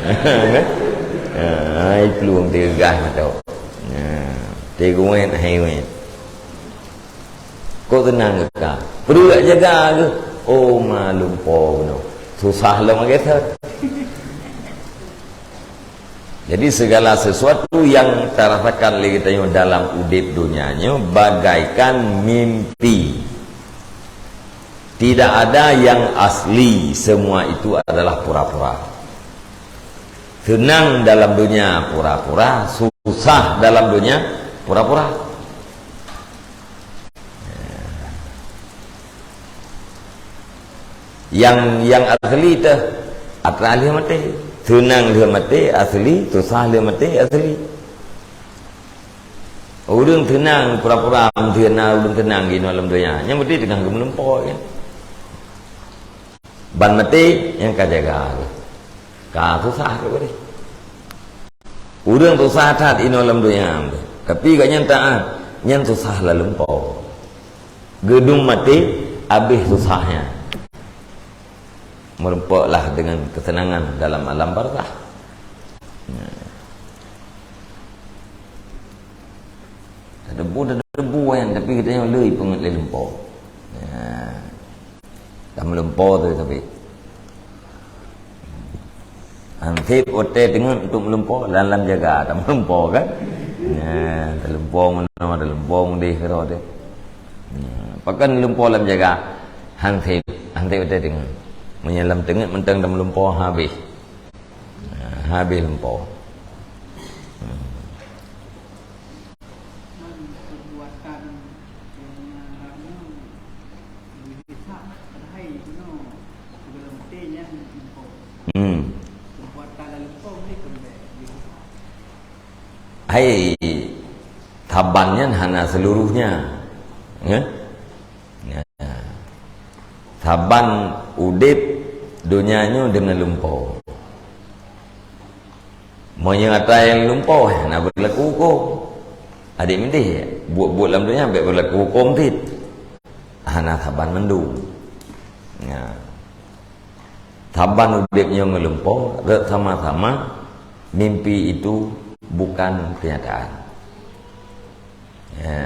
Eh, hai plueng teugeugah moto. Eh, teuguet hai wet. Kok seunang geuh ka? Peureuek jaga geuh. Oh, ma lumpoe bunoe. Susah lom lagée that. Jadi, segala sesuatu yang tarasakan lé geutanyoe dalam udeb donya nyoe bagaikan mimpi. Tidak ada yang asli, semua itu adalah pura-pura. Seunang dalam donya pura-pura, susah dalam donya pura-pura. Nyang, nyang asli teuh atra lheueh maté. Seunang lheueh maté asli, susah lheueh maté asli. Ureuëng seunang pura-pura, meuteuna ureuëng seunang inoe lam donya, nyang maté teungoh geumeulumpoe, kan? Ban maté nyang ka jaga, ka susah keu ureuëng. Ureuëng susah that inoe lam donya, tapi gobnyan taát, nyan susah lam lumpoe. Geudum maté, abéh susahnya. Meurumpoklah dengan kesenangan dalam alam barzakh. Nah. Tadebu, tadebu, kan, tapi geutanyoe le peungeut lé lumpoe. Nah. Tameulumpoe tu, tapi hansép watée teungeut untuk meulumpoe, lam-lam jaga tameulumpoe, kan? Nah, talumpoe meunoe, talumpoe meudeh keudroe teuh. Nah, pakon lumpoe lam jaga? Hansép, hansép watée teungeut. Meunyoe lam teungeut mantong tameulumpoe, habéh. Nah, habéh lumpoe. Perbuatan yang haram nyoe lebih besar, padahai nyoe sebelum mati nyan lumpur. Hmm. Perbuatan lam lumpur ni keumbang lebih besar. Hai, saban nyan hana seluruhnya. Ya? Ya. Saban udeb donya nyoe deungon lumpo. Meunyoe atra nyang lumpo, hana beulaku huköm. Adak mideh, buet-buet lam donya bèk beulaku huköm cit. Hana saban mandum. Ya. Saban udeb nyoe ngon lumpo, rot sama-sama, mimpi itu bukan kenyataan. Ya,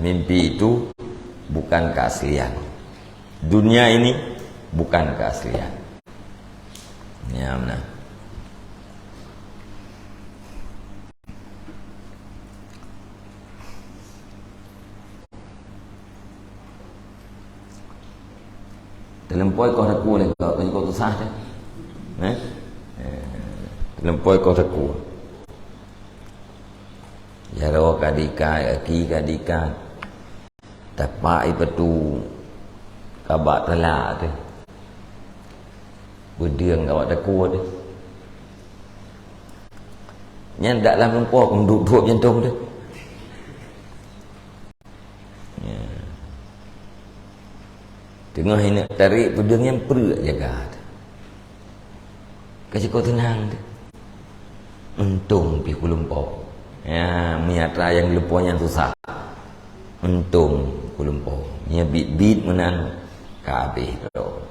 mimpi itu bukan keaslian. Dunia ini bukan keaslian. Ya, benar. Teulimpoi koh takue lé kok, kok susah teuh. Eh? Eh, teulimpoi koh takue. Jaroe ka diikat, gaki ka diikat. Tapak ipeutue ka bak teulak teuh. Beudeueng ka bak takue teuh. Nyan dak lam lumpo keuneuk duek-duek jantung teuh. Ya. Teungoh ineuk tarek, beudeueng nyan preuk jaga. Ka cukôp teunang teuh. Untông pih kulumpo. Ya, meunyo atra nyang lumpo nyan susah. Untông kulumpo. Meunyo biet-biet meunan, ka habéh droe.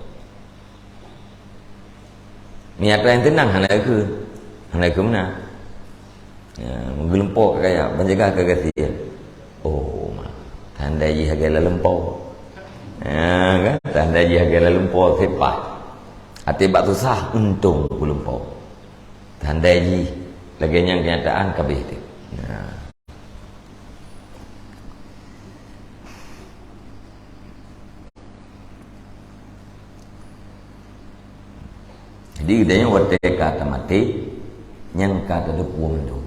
Meunyo atra nyang teunang hana keu, hana keu meunan. Ya, meugeulumpo ka kaya, ban jaga ka gasien. Oh, ma, tanda jih lagèe lalumpo. Ya, kan? Tanda jih lagèe lalumpo sipah. Até bak susah, untông kulumpo. Tanda jih lagèe nyan kenyataan ka habéh teuh. Ya. Jadi, geutanyoe watèe ka tamaté, nyang ka tateupeue mandum.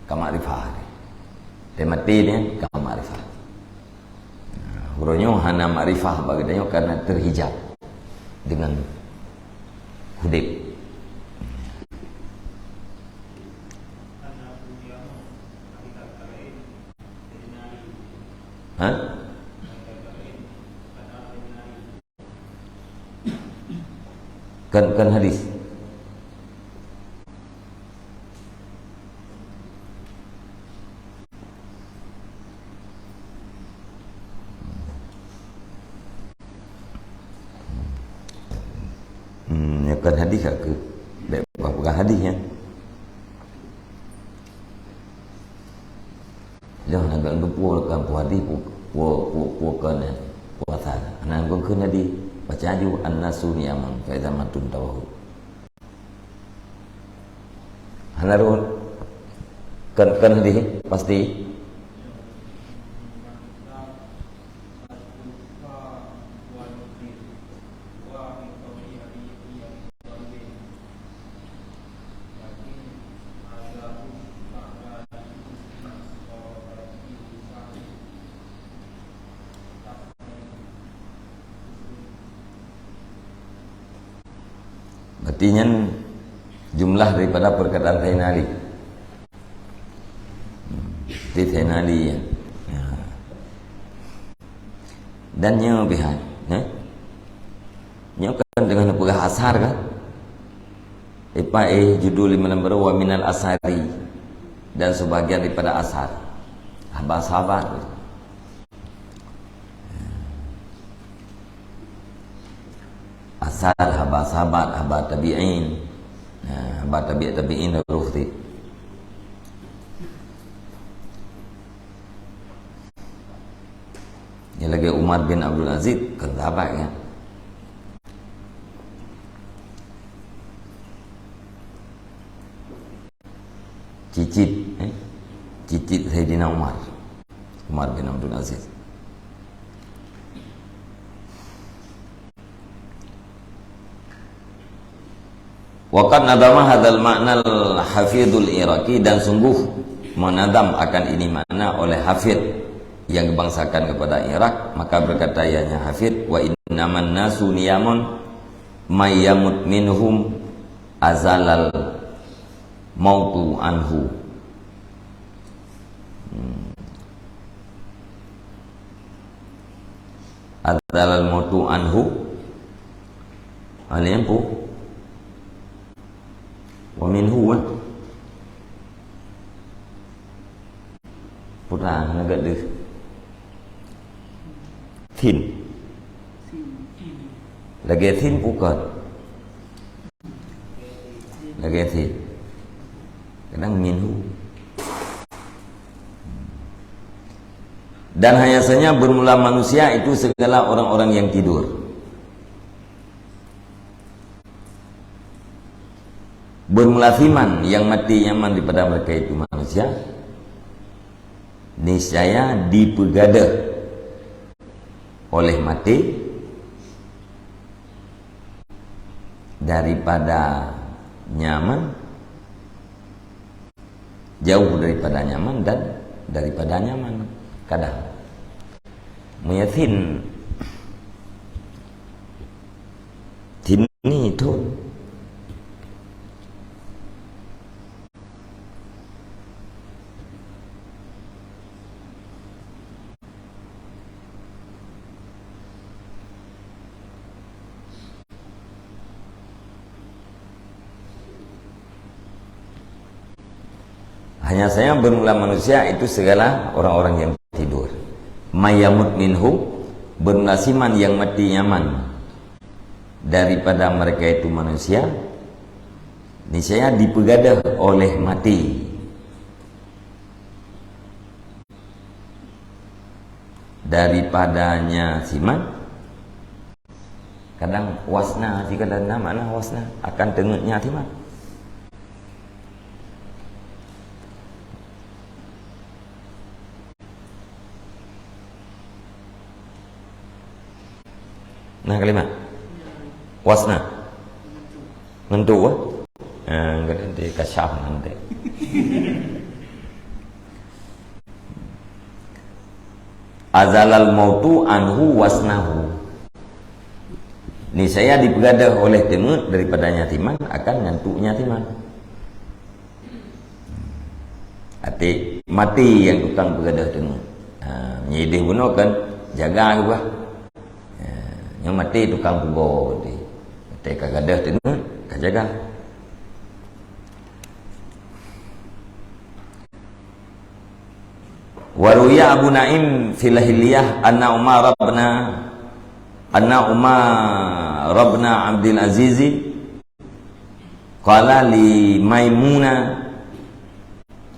Ka makrifah. Tamaté nyan ka makrifah. Nah, uroe nyoe hana makrifah bak geutanyoe karena terhijab dengan udeb. Ha? Kan, kan hadis. Hmm, nyoe kan hadis ka keuh. Bèk peugah hadis nyan. Lheuh na geupeue kan peue hadis, peue, peue, peue, peue kon, eh, peue asar. Hana geupeue hadis, baca aju, "An-nasu niyamun, fa idza matu intabahu." Hana rhot. Kon, kon hadis, pasti. Berarti nyan jumlah daripada perkataan Saidina Ali. Berarti Saidina Ali, ya. Ya. Dan nyoe pih, eh? Nyoe kan teungoh neupeugah asar kan? Ipa eh judul lima lembar wa minal asari, dan sebahagian daripada asar. Haba sahabat. Asar haba sahabat, haba tabi'in. Nah, haba tabi'at tabi'in roh ti. Nyang lagèe Umar bin Abdul Aziz, kan sahabat kan? Cicit, eh? Cicit Saidina Umar. Umar bin Abdul Aziz. Waqad nadama hadzal ma'nal hafidhul Iraqi, dan sungguh menadam akan ini makna oleh hafidh yang dibangsakan kepada Irak, maka berkata ianya hafidh, "Wa innaman nasu niyamun, may yamut minhum azalal mautu anhu." Hmm. Azalal mautu anhu. Alien pu. Wa minhu, eh. Putra, lagak deh. Thin. Lagak thin bukan. Lagak thin. Kadang minhu. Dan hanya saja bermula manusia itu segala orang-orang yang tidur. Bermula siman yang mati nyaman daripada mereka itu manusia, niscaya dipeugadeuh oleh mati daripada nyaman, jauh daripada nyaman dan daripada nyaman. Kadang meunyoe thin, thin ni thon. Hanya saja bermula manusia itu segala orang-orang yang tidur. May yamut minhum, bermula siman yang mati nyaman daripada mereka itu manusia, niscaya dipeugadeuh oleh mati daripadanya siman. Kadang wasna, jika dalam makna wasna, akan teungeut nyan siman. Nah, kalimat wasna. Ngentu, eh? Ah, nanti kasyaf nanti. Azalal mautu anhu wasnahu. Niscaya dipeugadeuh oleh teungeut daripada nyan siman akan ngantuk nyan siman. Até mati nyang tukang peugadeuh teungeut. Ha, meunyoe idéh bunoe kan jaga keubah. Ha, nyang mati tukang pugo teuh. Até ka gadeuh teungeut, ka jaga. Wa ruwiya Abu Naim fil Hilyah anna Umar ibn, anna Umar ibn Abdul Aziz qala li Maimuna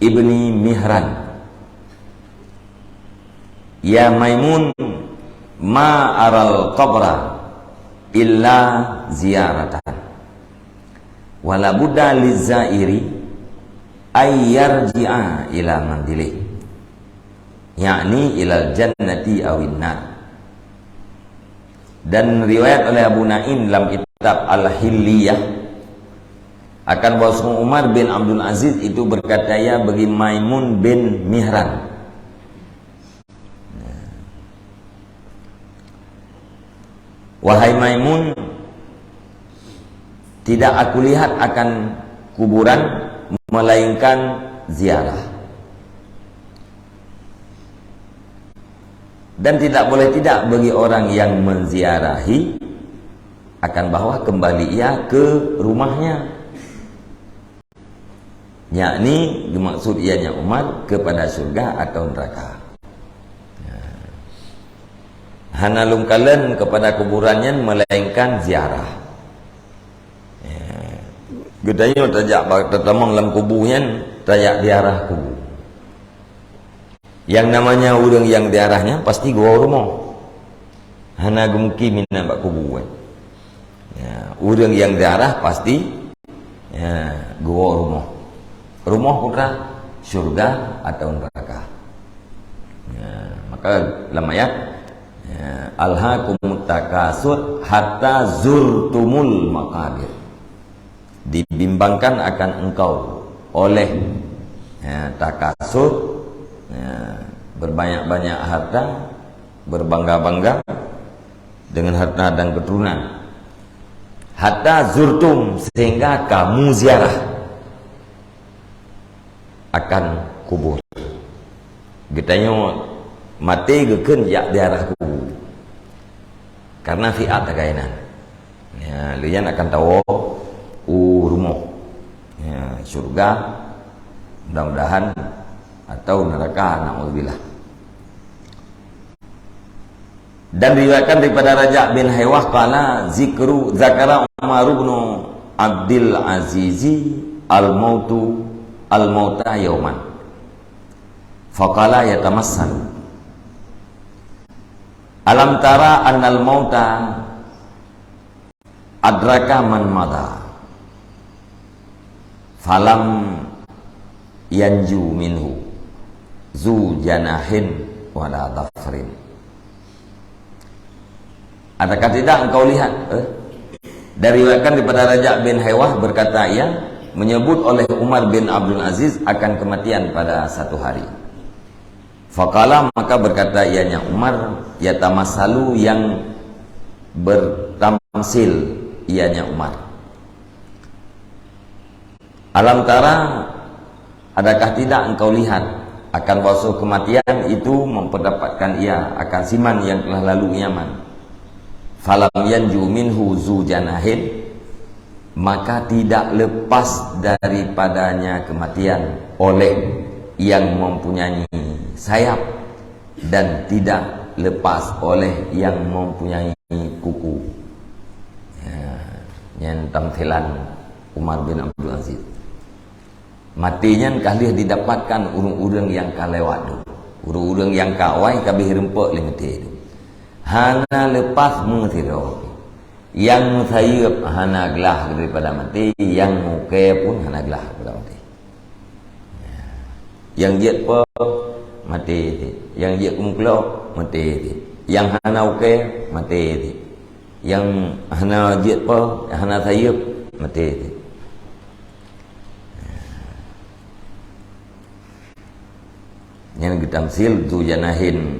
ibni Mihran, "Ya Maimun, ma aral qabra illa ziyaratan." Wala budda lizairi ay yarji'a ila manzilih, yakni ilal jannati awin nar. Dan riwayat oleh Abu Naim dalam kitab Al-Hilyah akan bahwa Umar bin Abdul Aziz itu berkata ya bagi Maimun bin Mihran, "Wahai Maimun, tidak aku lihat akan kuburan melainkan ziarah. Dan tidak boleh tidak bagi orang yang menziarahi akan bahwa kembali ia ke rumahnya." Yakni dimaksud ianya Umar kepada syurga atau neraka. Ya. Hana lôn kalon kepada kuburan nyan melainkan ziarah. Ya. Geutanyoe tajak ba-, tatamong lam kubu nyan, tajak ziarah kubu. Yang namanya ureuëng nyang ziarah nyan pasti geuwoe rumoh. Hana geumungkin meunan bak kubu, kan. Ya, ureuëng nyang ziarah pasti, ya, geuwoe rumoh. Rumoh putra, syurga atau neraka. Ya, maka lam ayat, ya, "Alhaakumut takatsur hatta zurtumul maqabir." dibimbangkan akan engkau oleh, ya, takasur, ya, berbanyak-banyak harta, berbangga-bangga dengan harta dan keturunan. Hatta zurtum, sehingga kamu ziarah akan kubur. Geutanyoe maté geukheun jak ziarah kubur. Karena fiat tagai nan. Ya, lheueh nyan akan tawoe u rumoh. Ya, syurga, mudah-mudahan, atau neraka, naudzubillah. Dan diriwayatkan daripada Raja' bin Haywah, qala, zikru, zakara Umar bin Abdul Azizi al-mautu, al-mauta yauman. Faqala yatamassalu. Alam tara annal mauta adraka man mada. Falam yanju minhu zu janahin wala dhafrin. Adakah tidak engkau lihat, eh? Diriwayatkan daripada Raja' bin Haywah, berkata ia, menyebut oleh Umar bin Abdul Aziz akan kematian pada satu hari. Faqala, maka berkata ianya Umar, yatamassalu, yang bertamsil ianya Umar. Alam tara, adakah tidak engkau lihat akan bahwa kematian itu memperdapatkan ia akan siman yang telah lalu nyaman? Falam yanju minhu zu janahin, maka tidak lepas daripadanya kematian oleh yang mempunyai sayap, dan tidak lepas oleh yang mempunyai kuku. Ya, nyan tamsilan Umar bin Abdul Aziz. Maté nyan ka lheueh didapatkan ureuëng-ureuëng nyang ka lewat dum. Ureuëng-ureuëng nyang ka awai ka bih rumpok lé maté dum. Hana lepas meusidroe. Nyang meusayeuep hana glah daripada maté, nyang mukée pun hana glah daripada maté. Nyang jeuet po, maté cit. Nyang jeuet keumeuklok, maté cit. Nyang hana ukée, maté cit. Nyang hana jeuet po, hana sayeuep, maté cit. Nyan geutamsil zu janahin,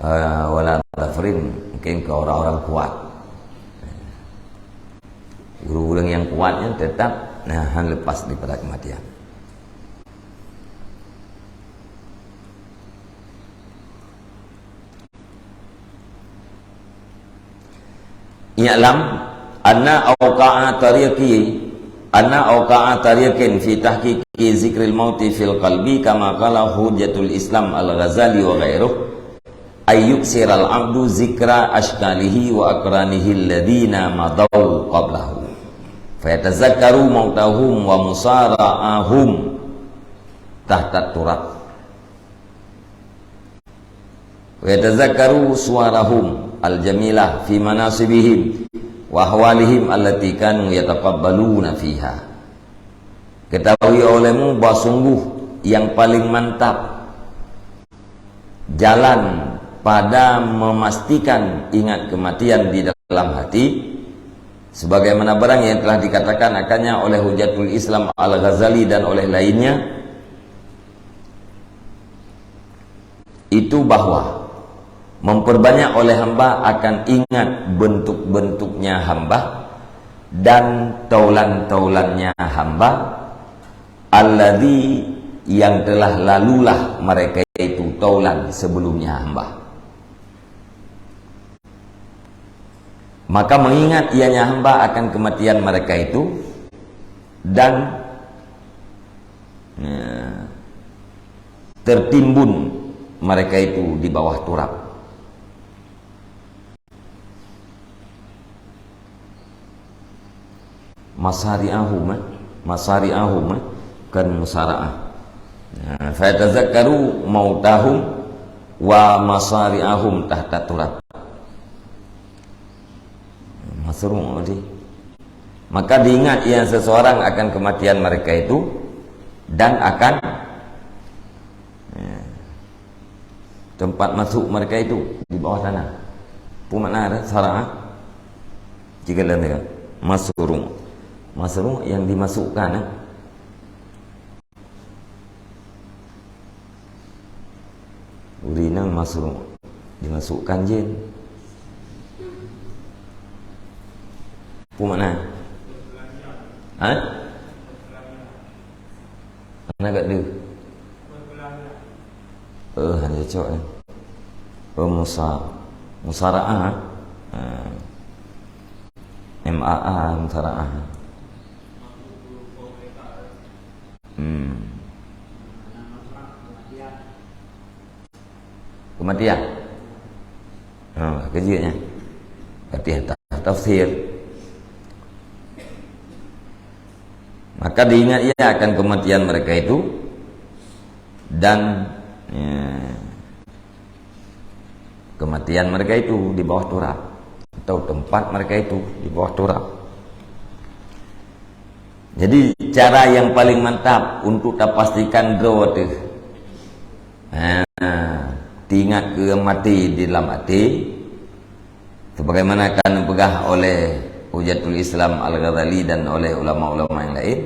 eh, wala dhafrin, mungkin ke orang-orang kuat. Ureuëng-ureuëng nyang kuat nyan tetap, nah, han lepas daripada kematian. I'lam anna awqa'a tariqi, anna awqa'a tariqin fi tahqiqi zikril mauti fil qalbi, kama qala Hujjatul Islam Al-Ghazali wa ghairuh, ay yuksiral abdu zikra ashkalihi wa aqranihi alladhina madaw qablahu, fayatazakkaru mautahum wa musara'ahum tahta turab. Wa yatazakkaru suwarahum al-jamilah fi manasibihim wa ahwalihim allati kanu yataqabbaluna fiha. Ketahui olehmu bahwa sungguh yang paling mantap jalan pada memastikan ingat kematian di dalam hati, sebagaimana barang yang telah dikatakan akannya oleh Hujatul Islam Al-Ghazali dan oleh lainnya, itu bahwa memperbanyak oleh hamba akan ingat bentuk-bentuknya hamba dan taulan-taulannya hamba, alladzi, yang telah lalulah mereka itu taulan sebelumnya hamba. Maka mengingat ianya hamba akan kematian mereka itu dan, ya, tertimbun mereka itu di bawah turab. Masari'ahum, eh? Masari'ahum, eh? Kan musara'ah. Nah, fayatazakkaru mautahum wa masari'ahum tahta turab. Masru' tadi. Maka diingat ia seseorang akan kematian mereka itu dan akan, ya, tempat masuk mereka itu di bawah tanah. Apa makna ada sara'ah? Jika dalam dia masru'. Masruq yang dimasukkan, eh? Ureueng inong masruq, dimasukkan jin. Peue makna? Ha? Makna kat deuh? Eh, hana cocok, eh. Oh, musa-, musara'ah, eh. Ha. M A A, musara'ah. Hmm. Kematian. Ha, keujeuet nyan. Fatihah ta-, tafsir. Maka diingat ia akan kematian mereka itu dan, ya, kematian mereka itu di bawah turab, atau tempat mereka itu di bawah turab. Jadi, cara yang paling mantap untuk tapastikan droe teuh, ha, teuingat keu maté di dalam até, sebagaimana ka neupeugah oleh Hujatul Islam Al-Ghazali dan oleh ulama-ulama yang lain,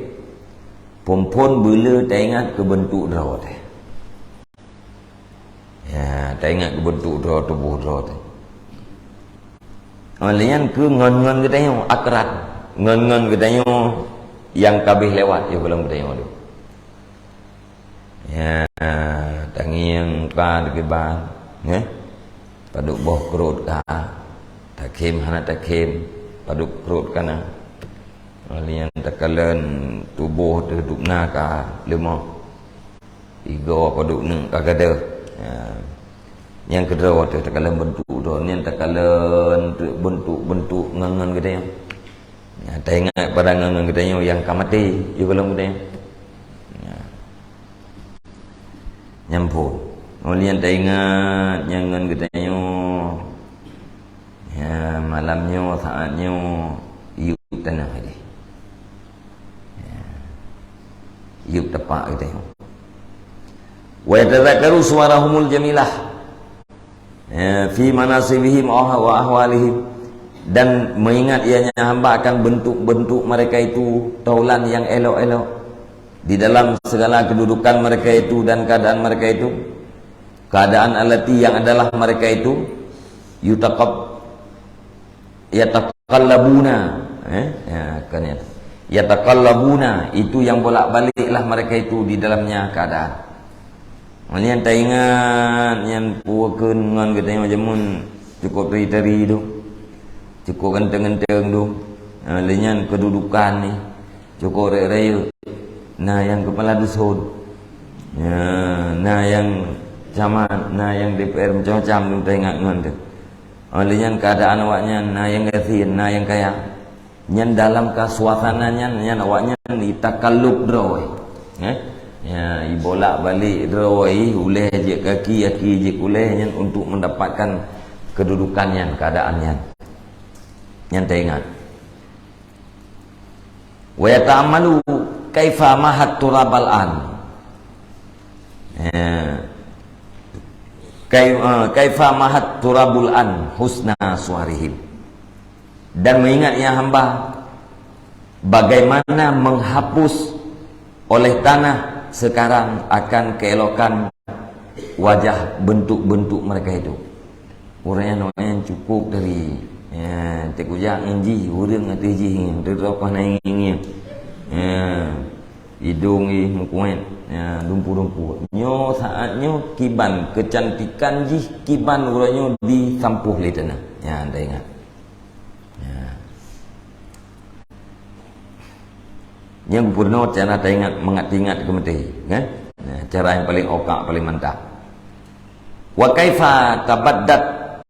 phon-phon beuleu taingat keu beuntuk droe teuh. Ya, taingat keu beuntuk droe, tuboh droe teuh. Óh lheueh nyan keu ngon-ngon geutanyoe, akrab. Ngon-ngon geutanyoe nyang ka abéh lewat, ya, gohlom geutanyoe tu. Ya, tangieng ka dikiban, ya. Padub boh krot ka, takhém hana takhém, padub krot ka na. Óh lheueh nyan takalon tuboh teuh dub na ka leumoh. Igoe padub neuk ka gadôh. Ya. Nyang keudroe teuh takalon beuntuk droe, nyan takalon beuntuk-beuntuk ngon-ngon geutanyoe. Ya, taingat padub ngon-ngon geutanyoe nyang ka maté, ya, gohlom geutanyoe. Ya. Nyan phon. Óh lheueh nyan taingat nyang ngon geutanyoe. Ya, malam nyoe, saat nyoe, yub tanoh deh. Ya. Yub tepak geutanyoe. Wa yatadzakkaru suwarahumul jamilah. Ya, fi manasibihim wa ahwalihim. Dan mengingat ianya hamba akan bentuk-bentuk mereka itu, taulan yang elok-elok. Di dalam segala kedudukan mereka itu dan keadaan mereka itu. Keadaan allati yang adalah mereka itu, yutaqab-, yataqallabuna, eh? Ya, kan ya. Yataqallabuna, itu yang bolak-baliklah mereka itu di dalamnya keadaan. Nyan taingat, nyan peue kheun ngon geutanyoe jameun cukôp teurii-teurii tu. Cukôp ganteng-ganteng tu. Ha, lé nyan kedudukan ni. Cukôp rayeuk-rayeuk. Na nyang keupala duson. Ya, na nyang camat, na nyang D P R, macam-macam tu taingat ngon tu. Óh lheueh nyan keuadaan awaknyan, na nyang gasien, na nyang kaya. Nyan dalam ka suasana nyan, nyan awaknyan jitakallub droe. Eh? Ya, jibolak-balik droe, uléh jeuet kaki, kaki jeuet uléh nyan untuk mendapatkan kedudukan nyan, keuadaan nyan. Nyan taingat. Wa yata'ammalu kaifa mahat turabal an. Ya. Kai-, eh, kaifa mahat turabul an husna suwarihim. Dan mengingat ya hamba bagaimana menghapus oleh tanah sekarang akan keelokan wajah bentuk-bentuk mereka itu. Ureueng nyan, ureueng nyan cukôp dari, ya, teuk kujak ngon jih, ureueng ateueh jih nyan, teuh droe kah na ngieng-ngieng. Ya, idong jih meukuet, ya, lumpu-lumpu. Nyoe saat nyoe kiban keucantikan jih, kiban uroe nyoe disampôh lé teuh na. Ya, taingat. Ya. Nyang peurunoe cara taingat, mangat teuingat keu maté, kan? Nah, cara nyang paleng okak, paleng mantap. Wa kaifa tabaddat-,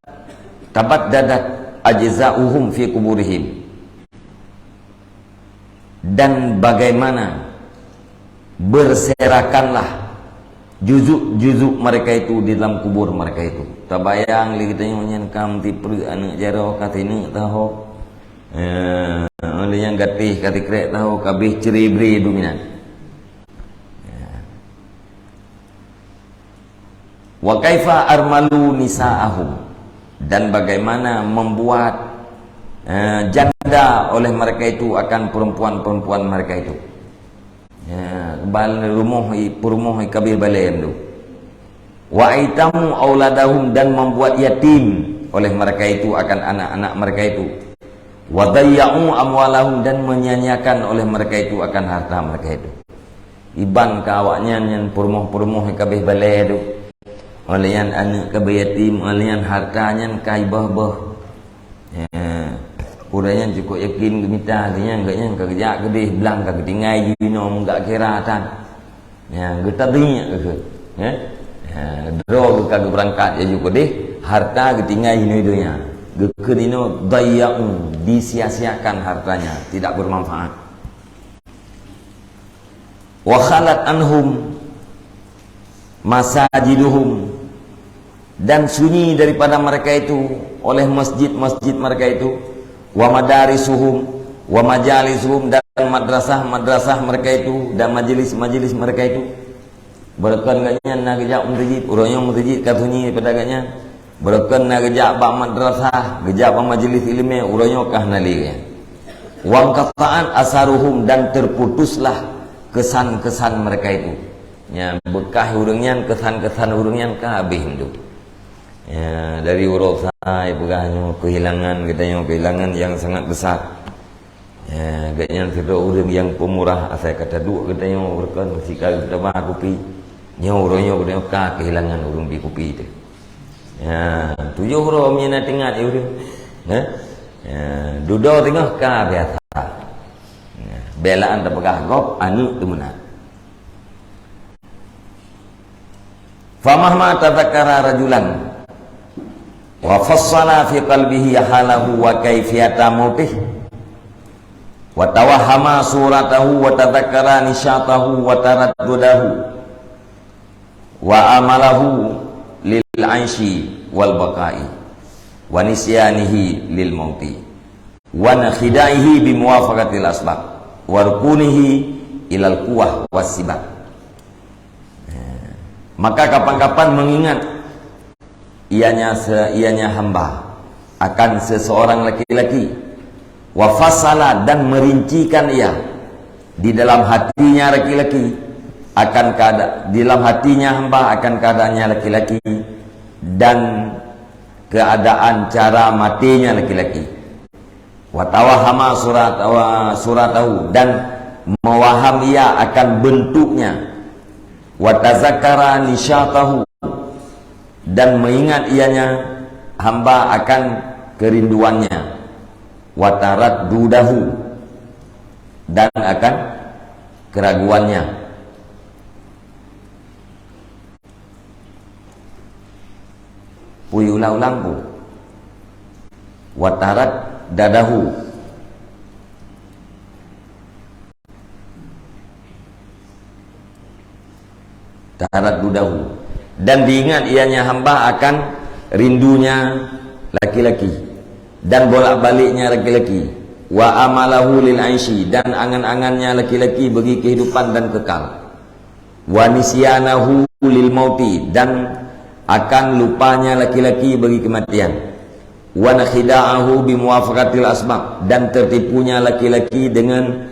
tabaddadat ajza'uhum fi quburihim. Dan bagaimana berserakanlah juzuk-juzuk mereka itu di dalam kubur mereka itu. Tabayang lé geutanyoe nyan kam tipreuek aneuk jaroe ka tineuk taho. Ya, lé nyang gatéh ka tikrek taho ka abéh cre-bre dominan. Ya. Wa kaifa armalu nisa'ahum, dan bagaimana membuat, eh, janda janda oleh mereka itu akan perempuan-perempuan mereka itu. Ya, bal-, rumoh i-, peurumoh i kabeh balée tu. Wa aitamu auladahum, dan membuat yatim oleh mereka itu akan anak-anak mereka itu. Wa dayya'u amwalahum, dan menyia-nyiakan oleh mereka itu akan harta mereka itu. Iban ka awaknyan nyan peurumoh-peurumoh i kabeh balée tu. Oleh nyan aneuk kabeh yatim, oleh nyan harta nyan ka ibah-bah. Ya. Ureuëng nyan cukôp yakin geumita, artinya geuh nyan ka geujak keudeh blang ka geutinggai jinoe meugak kira tan. Ya, geutadhiek keu. Ya. Ya, droe geuh ka geubeurangkat laju keudeh, harta geutinggai jinoe donya. Geukheun inoe dayya'u, disia-siakan hartanya, tidak bermanfaat. Wa khalat anhum masajiduhum, dan sunyi daripada mereka itu oleh masjid-masjid mereka itu, wa madarisuhum, wa majalisuhum, dan madrasah-madrasah mereka itu, dan majelis-majelis mereka itu. Beureukan geuh nyan na geujak meuseujid, uroe nyoe meuseujid ka sunyi daripada geuh nyan. Beureukan na geujak bak madrasah, geujak bak majelis ileumé, uroe nyoe ka hana lé geuh nyan. Wanqata'at asaruhum, dan terputuslah kesan-kesan mereka itu. Ya, beukah ureuëng nyan, kesan-kesan ureuëng nyan ka habéh tu. Ya, dari uroe sa ipeugah nyoe keuhilangan, geutanyoe keuhilangan nyang sangat besar. Ya, geuh nyan sidroe ureuëng nyang peumurah, asai ka taduek geutanyoe beureukan sika geutaba kupi. Nyoe uroe nyoe geutanyoe ka keuhilangan ureuëng bi kupi teuh. Ya, tujoh uroe meunyoe na teuingat ureuëng. Ya? Ya, dudoe teungoh ka biasa. Ya, beulaan tapeugah gob aneuk teuh meunan. Famahma tadzakkara rajulan wa fassala fi qalbihi halahu wa kaifiyata mautih, wa tawahhama suratahu wa tadzakkara nisyatahu wa taraddudahu wa amalahu lil aishi wal baqa'i wa nisyanihi lil mauti wa khidaihi bi muwafaqatil asbab wa rukunihi ilal quwwah was sibab. Maka kapan-kapan mengingat ianya se-, ianya hamba akan seseorang laki-laki, wa fassala, dan merincikan ia di dalam hatinya laki-laki akan keada-, di dalam hatinya hamba akan keadaannya laki-laki dan keadaan cara matinya laki-laki. Wa tawahhama surat-, wa suratahu, dan mewaham ia akan bentuknya. Wa tazakkara nisyatahu, dan mengingat ianya hamba akan kerinduannya. Wa taraddudahu, dan akan keraguannya. Pui ulang-ulang pu. Wa taraddadahu. Taraddudahu. Dan diingat ianya hamba akan rindunya laki-laki dan bolak-baliknya laki-laki. Wa amalahu lil aishi, dan angan-angannya laki-laki bagi kehidupan dan kekal. Wa nisyanahu lil mauti, dan akan lupanya laki-laki bagi kematian. Wa khida'ahu bi muwafaqatil asbab, dan tertipunya laki-laki dengan,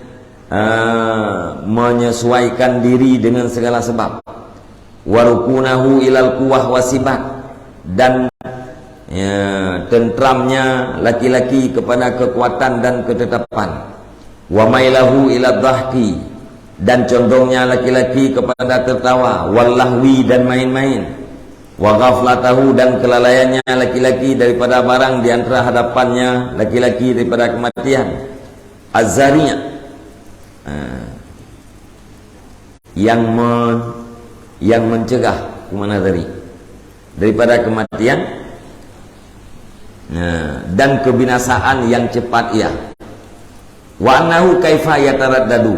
eh, menyesuaikan diri dengan segala sebab. Wa rukunahu ilal quwwah was sibab, dan, ya, tentramnya laki-laki kepada kekuatan dan ketetapan. Wa mailahu ila dhahki, dan condongnya laki-laki kepada tertawa, wal lahwi, dan main-main. Wa ghaflatahu, dan kelalaiannya laki-laki daripada barang di antara hadapannya laki-laki daripada kematian. Az-zari', ha, yang me-, yang mencegah, ke mana tadi? Daripada kematian, nah, dan kebinasaan yang cepat ia. Wa annahu kaifa yataraddadu,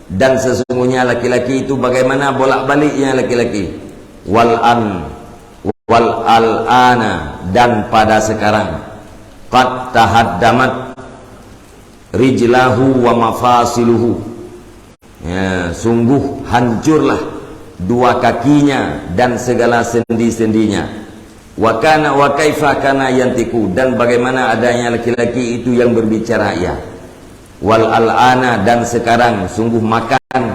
dan sesungguhnya laki-laki itu bagaimana bolak-baliknya laki-laki. Wal an, wal al'ana, dan pada sekarang, qad tahaddamat rijlahu wa mafasiluhu. Ya, sungguh hancurlah dua kakinya dan segala sendi-sendinya. Wa kana, wa kaifa kana yantiqu, dan bagaimana adanya laki-laki itu yang berbicara ia. Wal al'ana, dan sekarang sungguh makan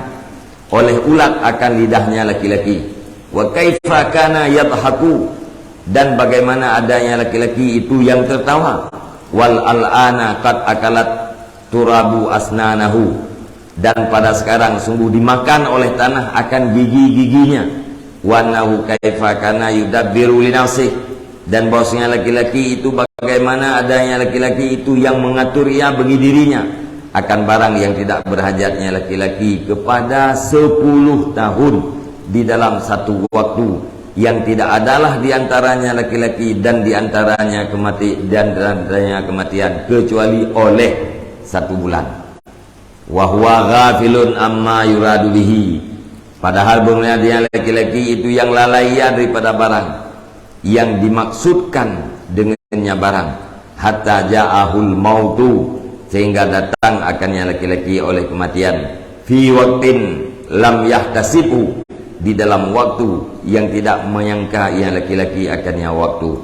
oleh ulat akan lidahnya laki-laki. Wa kaifa kana yadhaku, dan bagaimana adanya laki-laki itu yang tertawa. Wal al'ana qad akalat turabu asnanahu, dan pada sekarang sungguh dimakan oleh tanah akan gigi-giginya. Wa annahu kaifa kana yudabbiru li nafsih, dan bahwasanya laki-laki itu, bagaimana adanya laki-laki itu yang mengatur ia bagi dirinya akan barang yang tidak berhajatnya laki-laki kepada sepuluh tahun di dalam satu waktu, yang tidak adalah di antaranya laki-laki dan di antaranya kemati-, dan di antaranya kematian, kecuali oleh satu bulan. Wa huwa ghafilun amma yuradu bihi. Padahal beuneunya dia laki-laki itu yang lalai ia daripada barang yang dimaksudkan dengannya barang. Hatta ja'ahul mautu, sehingga datang akannya laki-laki oleh kematian. Fi waqtin lam yahtasibhu, di dalam waktu yang tidak menyangka ia laki-laki akannya waktu.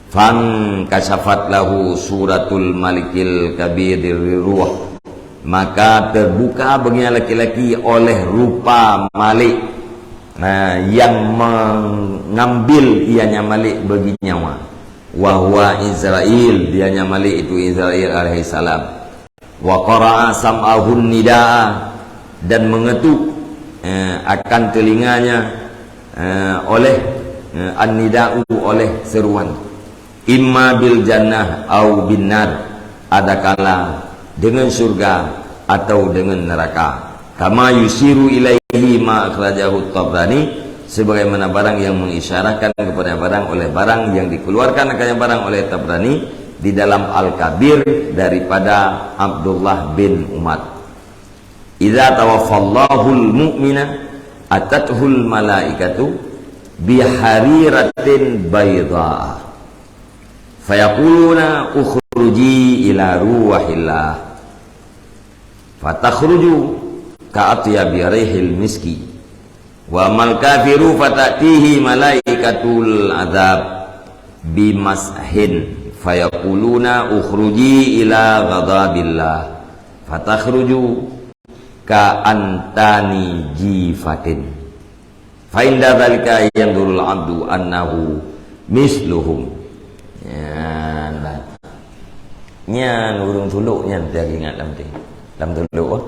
Fankasyafat lahu suratul malikil kabir ruh. Maka terbuka bagi laki-laki oleh rupa Malik, nah, yang mengambil ianya Malik bagi nyawa. Wa huwa Izrail, dianya Malik itu Izrail alaihissalam. Wa qara'a sam'ahun nidaa, dan mengetuk, eh, akan telinganya, eh, oleh, eh, an-nida'u, oleh seruan. Imma bil jannah au bin nar, adakala dengan syurga atau dengan neraka. Kama yusyiru ilaihi ma akhrajahu Tabrani, sebagaimana barang yang mengisyarahkan kepada barang oleh barang yang dikeluarkan akannya barang oleh Tabrani di dalam Al-Kabir daripada Abdullah bin Umar. Idza tawaffallahul mu'mina atathul malaikatu bihariratin baidha. Fayaquluna ukhruji ila ruhillah. Fatakhruju ka atyabi rihil miski. Wa amal kafiru fatatihi malaikatul azab bimashin. Fayaquluna ukhruji ila ghadabillah. Fatakhruju ka antani jifatin. Fa inda dzalika yanzurul abdu annahu misluhum. Nyan, nyan ureuëng tulok nyan teuingat lam até. Lam tulok, oh.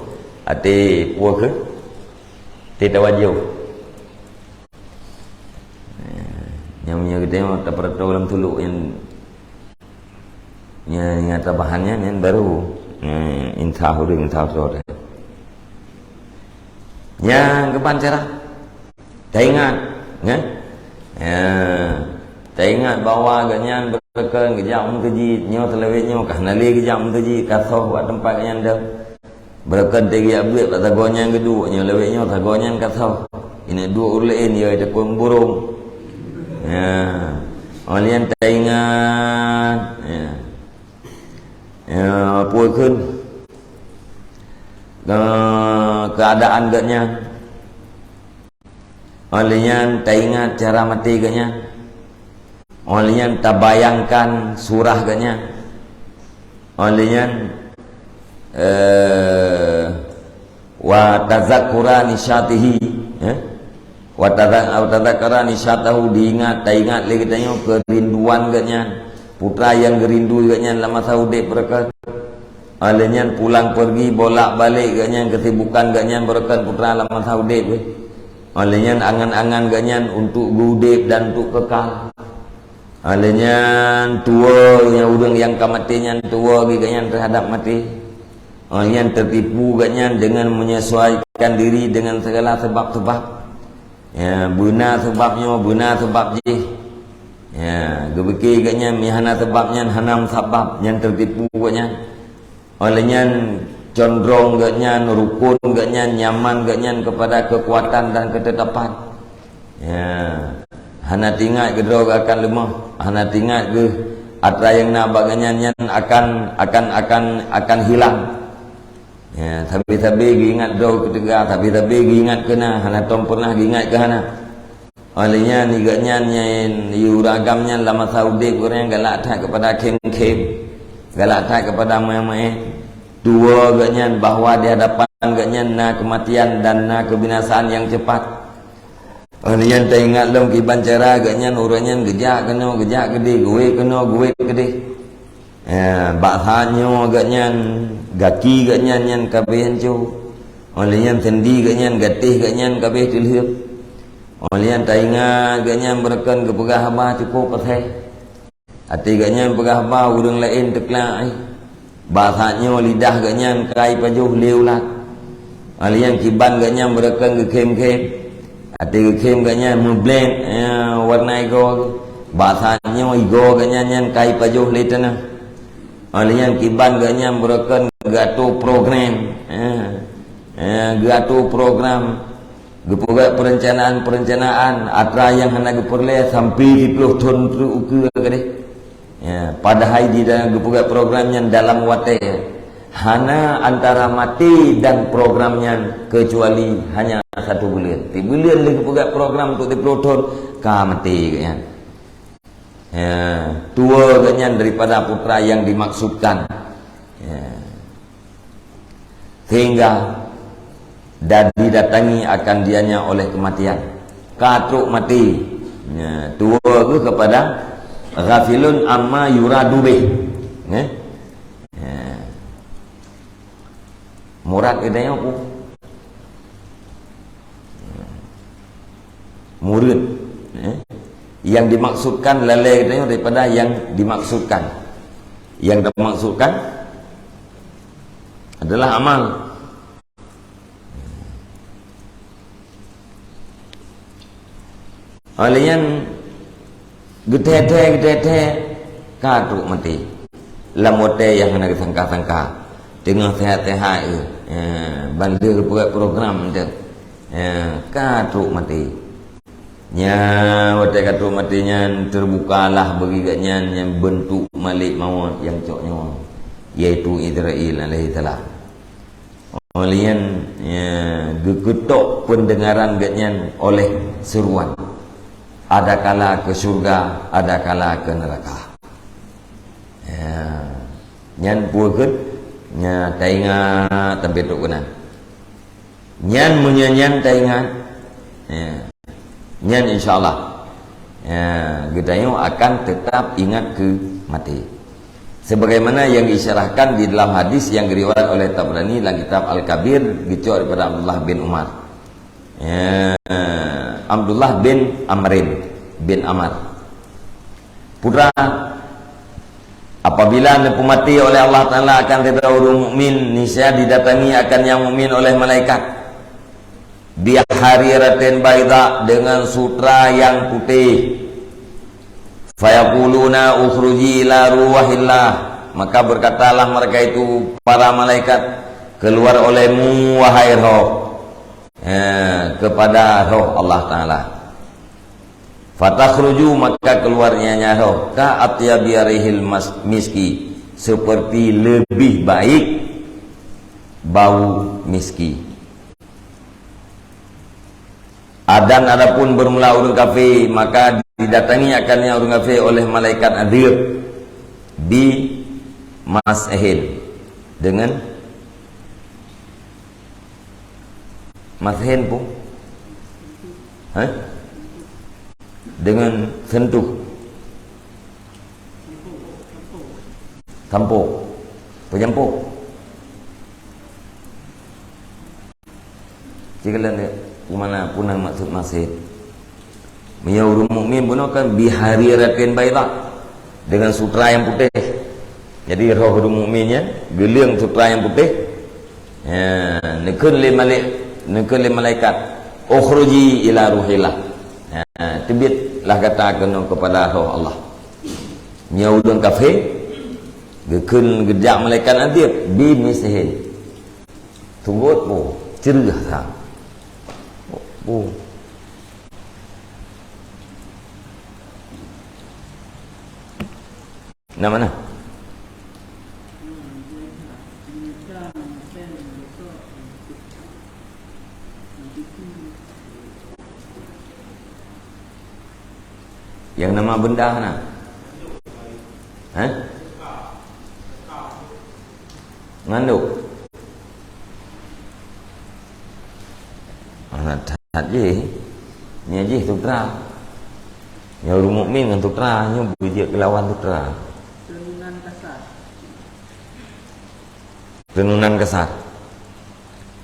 Até peue keuh? Até tawajoh. Nyang meunyoe geutanyoe tapeuratoe lam tulok nyan, nyan, nyan tabahan nyan, nyan baru, nyan, insaf ureuëng, insaf droe. Nyang keuban cara taingat, nyan? Ya, taingat bahwa gobnyan beureukan geujak meukeujit, nyoe teulawét nyoe ka hana lé geujak meukeujit, ka soh bak teumpat gobnyan deuh. Beureukat teugiak buet bak sagoe nyang geuduek, nyoe lawét nyoe sagoe nyan ka soh. Ingat duek ureuëng laén, ya, ita pun burung. Ya. Óh lheueh nyan taingat, ya. Ya, peue kheun? Ke-, keadaan geuh nyan. Óh lheueh nyan taingat cara maté geuh nyan. Óh lheueh nyan tabayangkan surah geuh nyan. Óh lheueh nyan, eh, wa tazakkura nisyatihi, eh? Wa taza-, wa tazakkara nisyatahu, diingat, taingat lé geutanyoe keurinduan geuh nyan. Putra nyang geurindu geuh nyan lam masa udép beureukat. Óh lheueh nyan pulang pergi, bolak-balik geuh nyan, kesibukan geuh nyan beureukat putra lam masa udép. Óh lheueh nyan angan-angan geuh nyan untuk geuudép dan untuk kekal. Óh lheueh nyan tuwoe nyang ureuëng nyang ka maté nyan tuwoe geuh nyan terhadap maté. Óh lheueh nyan teutipu geuh nyan dengan menyesuaikan diri dengan segala sebab-sebab. Ya, beuna sebab nyoe, beuna sebab jih. Ya, geupike geuh nyan meuhana sebab nyan hana meusabab, nyan teutipu geuh nyan. Óh lheueh nyan condrong geuh nyan, rukon geuh nyan, nyaman geuh nyan kepada kekuatan dan ketetapan. Ya. Hana teuingat geuh droe geuh akan leumoh, hana teuingat geuh atra nyang na bak geuh nyan, nyan akan, akan, akan, akan hilang. Ya, sabe-sabe geuingat droe keu teuga, sabe-sabe geuingat keu na, hana tom pernah geuingat keu hana. Óh lheueh nyan, gobnyan nyan, di ureuëng agam nyan lam masa udeb gobnyan galak that keupada khém-khém, galak that keupada meuén-meuén. Tuwoe gobnyan bahwa di hadapan gobnyan na keumatian dan na keubinasaan nyang ceupat. Óh lheueh nyan taingat lom kiban cara gobnyan uroe nyan geujak keunoe, geujak keudeh, geuwék keunoe, geuwék keudeh. Eh, bak that nyoe gobnyan, gaki gobnyan nyan ka abéh hanco. Óh lheueh nyan sendi gobnyan, gatéh gobnyan ka abéh teulheueb. Óh lheueh nyan taingat gobnyan beureukan geupeugah haba cukup asai. Até gobnyan peugah haba ureuëng laén teuklak, eh. Bak that nyoe lidah gobnyan ka ipajoh lé ulat. Óh lheueh nyan kiban gobnyan beureukan geukhém-khém. Até geukhém gobnyan meublét, eh, warna igoe. Bak that nyoe igoe gobnyan nyan ka ipajoh lé teunoh. Óh lheueh nyan kiban gobnyan beureukan geuatoe program, eh, eh, geuatoe program. Geupeugét peurencana-peurencana atra nyang hana geupeureulée sampoe siplôh thon treuk ukeue keudeh. Ya, padahai di dalam geupeugét program nyan dalam watée hana antara maté dan program nyan keucuali hanya satu buleuen. Sibuleuen lé geupeugét program untuk siplôh thon ka maté gobnyan. Ya, tuwoe gobnyan daripada putra nyang dimaksudkan. Ya. Sehingga dan didatangi akan dianya oleh kematian. Ka trok maté. Ya, tuwoe geuh keupada ghafilun amma yuradu bih. Ya. Ya. Murad geutanyoe peue? Murid, eh? Yang dimaksudkan lalée geutanyoe daripada yang dimaksudkan. Yang dimaksudkan adalah amal. Óh lheueh nyan geuthée-thée, geuthée-thée, ka trok maté. Lam watée nyang hana geusangka-sangka. Teungoh seuhat-seuhat, eh, ban lheueh geupeugét program teuh. Eh, ka trok maté. Nyan, watée ka trok maté nyan, teubukalah bagi gobnyan nyang beuntuk malek mawöt nyang cok nyoe, yaitu Izrail alaihissalam. Óh lheueh nyan, ya, geukeutok peundeungaran gobnyan oleh seuruan. Adakala keu syeuruga, adakala keu neuraka. Ya, nyan peue kheun? Nya, taingat sampoe trok keunan. Nyan meunyoe nyan taingat, ya, nyan insya Allah, ya, geutanyoe akan teutap ingat keu maté. Sebagaimana yang diisyarahkan di dalam hadis yang diriwayat oleh Tabrani dalam kitab Al-Kabir, geucok daripada Abdullah bin Umar. Ya, Abdullah bin Amrin bin Amar. Putra, apabila neupeumaté oleh Allah Taala akan sidroe ureuëng mukmin, niscaya didatangi akan nyang mukmin oleh malaikat. Bihariratin baida, dengan sutra yang putih. Fayaquluna ukhruji ila ruhillah. Maka berkatalah mereka itu, para malaikat, "Keluar olehmu, wahai roh." Eh, kepada roh Allah Taala. Fatakhruju, maka keluarnya nyan roh, ka atyabi rihil mas-, miski, seperti lebih baik bau miski. Adan adapun bermula ureuëng kafé, maka didatangi akannya ureuëng kafé oleh malaikat adeueb bi mas'hin, dengan mas'hin peue? Hah? Dengan sentuh. Sampôk. Peujampôk. Cik kalian lihat, mana punang maksud mas'hin. Meunyoe ureuëng mukmin bunoe kan bihariratin baida, dengan sutra yang putih. Jadi roh ureuëng mukmin nyan geuleueng sutra yang putih. Ya, neukheun lé malik, neukheun lé malaikat, "Ukhruji ila ruhillah." Ya, teubietlah gata keunoe kepada roh Allah. Nyoe ureuëng kafé, geukheun geujak malaikat adeueb, bi mis'hin. Sunggot po, ceureuh sa. Po. Na mana? Nyang nama benda na? Hah? Ngandok. Anak that jih. Nya jih sutra. Nya ureuëng mukmin ngon sutra, nyoe beujeuet keu lawan sutra. Renungan kasar. Renungan kasar.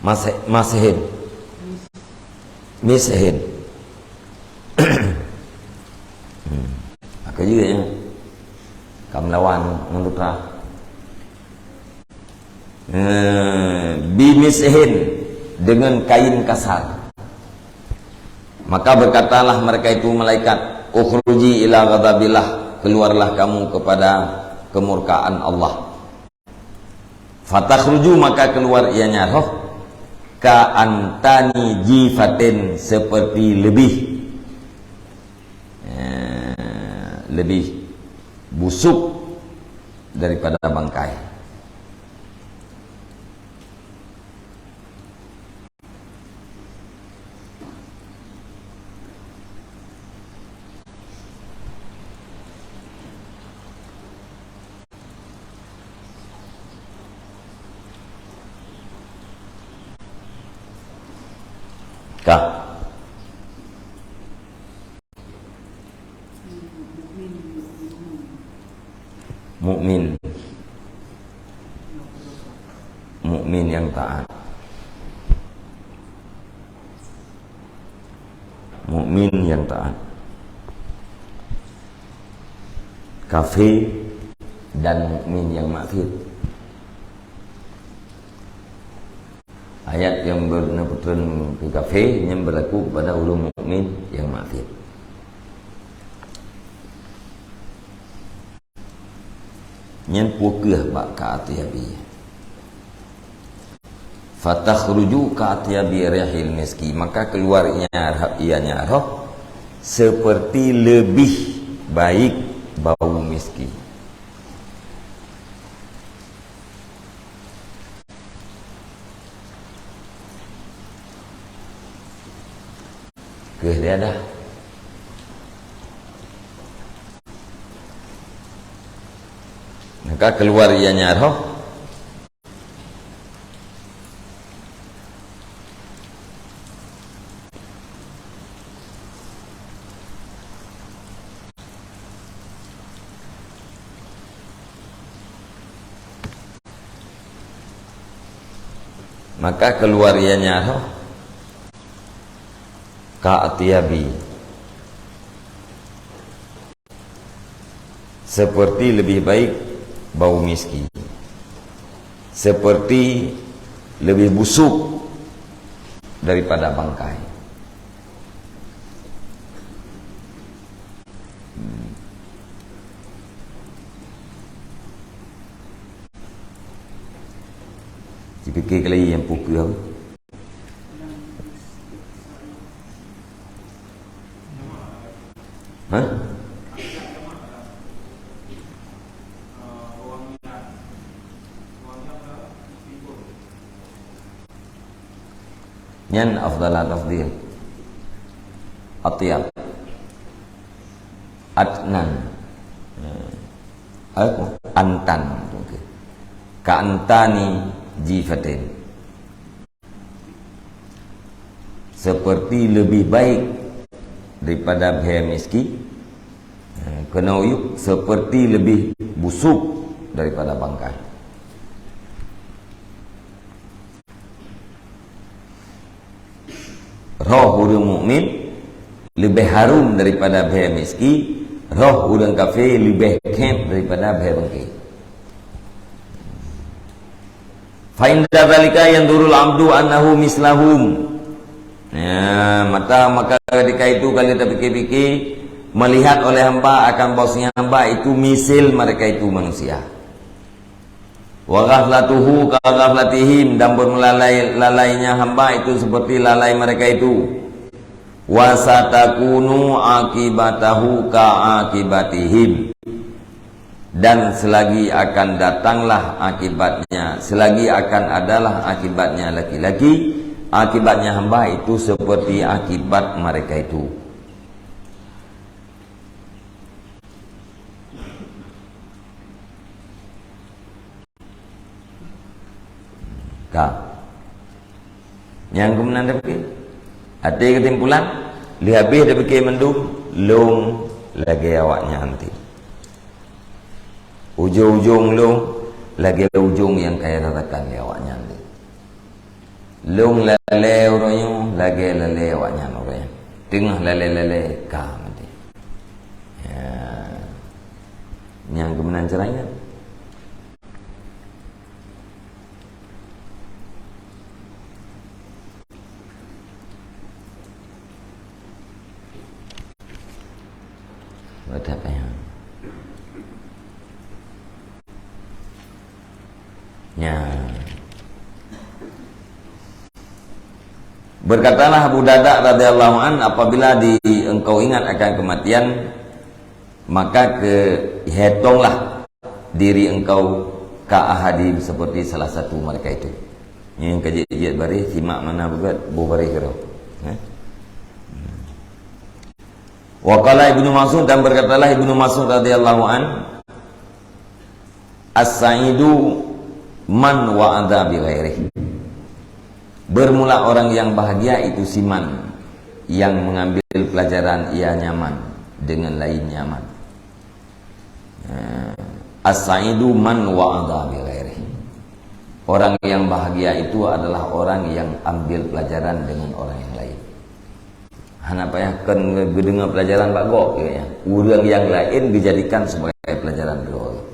Masih, masihin. Misihin. Hmm. Maka juga ya. Kamu lawan ngon sutra. Eh, bimisihin, dengan kain kasar. Maka berkatalah mereka itu malaikat, "Ukhruji ila ghadabillah, keluarlah kamu kepada kemurkaan Allah." Fatakhruju, maka keluar ianya roh, ka antani jifatin, seperti lebih, eh, lebih busuk daripada bangkai. Ka. Mukmin. Mukmin yang taat. Mukmin yang taat. Kafir dan mukmin yang maksiat. Ayat nyang ber-, neupeutreun keu kafé nyan beulaku keupada ureuëng mukmin nyang maksiat. Nyan peue kheueh bak ka atyabi. Fatakhruju ka atyabi rihil miski, maka keluar ianya, ianya roh seperti lebih baik bau miski. Kheueh dia dah. Maka keluar ianya roh. Maka keluar ianya roh ka atyabi, seperti lebih baik bau miski, seperti lebih busuk daripada bangkai. Hmm. Sipike kali nyang pukul apa? Hah? Nyan afdal tafdil. Atyab. Adnan. Ya. Aku antan. Okey. Ka antani jifatin. Seperti lebih baik daripada bhée miski. Eh, keunoe yuk seperti lebih busuk daripada bangkai. Roh ureuëng mukmin leubeh harum daripada bhée miski, roh ureuëng kafé leubeh khém daripada bhée beungkée. Fa inda dzalika yanzurul abdu annahu mislahum. Ya, mata maka ketika itu kalau tapikir-pikir, melihat oleh hamba akan bahwasanya hamba itu misil mereka itu manusia. Wa ghaflatuhu ka ghaflatihim, dan bermelalai-lalainya hamba itu seperti lalai mereka itu. Wa satakunu akibatahu ka akibatihim. Dan selagi akan datanglah akibatnya, selagi akan adalah akibatnya laki-laki, akibatnya hamba itu seperti akibat mereka itu. Ka. Nyang keumeunang tapike. Até keusimpulan, lheueh habéh tapike mandum, lôn lagée awaknyan teuh. Ujong-ujong lôn lagée ujong nyang ka rasakan lé awaknyan teuh. Lôn lalée uroe nyoe lagée lalée awaknyan uroe nyan. Teungoh lalée-lalée ka maté. Ya. Nyang keumeunang cerai nyan. Beuthat payah. Ya. Berkatalah Abu Darda radhiyallahu an, "Apabila di, engkau ingat akan kematian, maka kehitonglah diri engkau ka ahadihim, seperti salah satu mereka itu." Nyang ka jeuet-jeuet baréh, simak mana beugét, boh baréh keudroe. Eh? Wa qala Ibnu Mas'ud, dan berkatalah Ibnu Mas'ud radhiyallahu an, "As-sa'idu man wa'adha bi ghairih." Bermula orang yang bahagia itu siman yang mengambil pelajaran ia nyaman dengan lain nyaman. Eh, "As-sa'idu man wa'adha bi ghairih." Orang yang bahagia itu adalah orang yang ambil pelajaran dengan orang yang lain. Hana payah kon geudeungoe pelajaran bak gob, ya. Ureuëng nyang laén geujadikan sebagai pelajaran droe.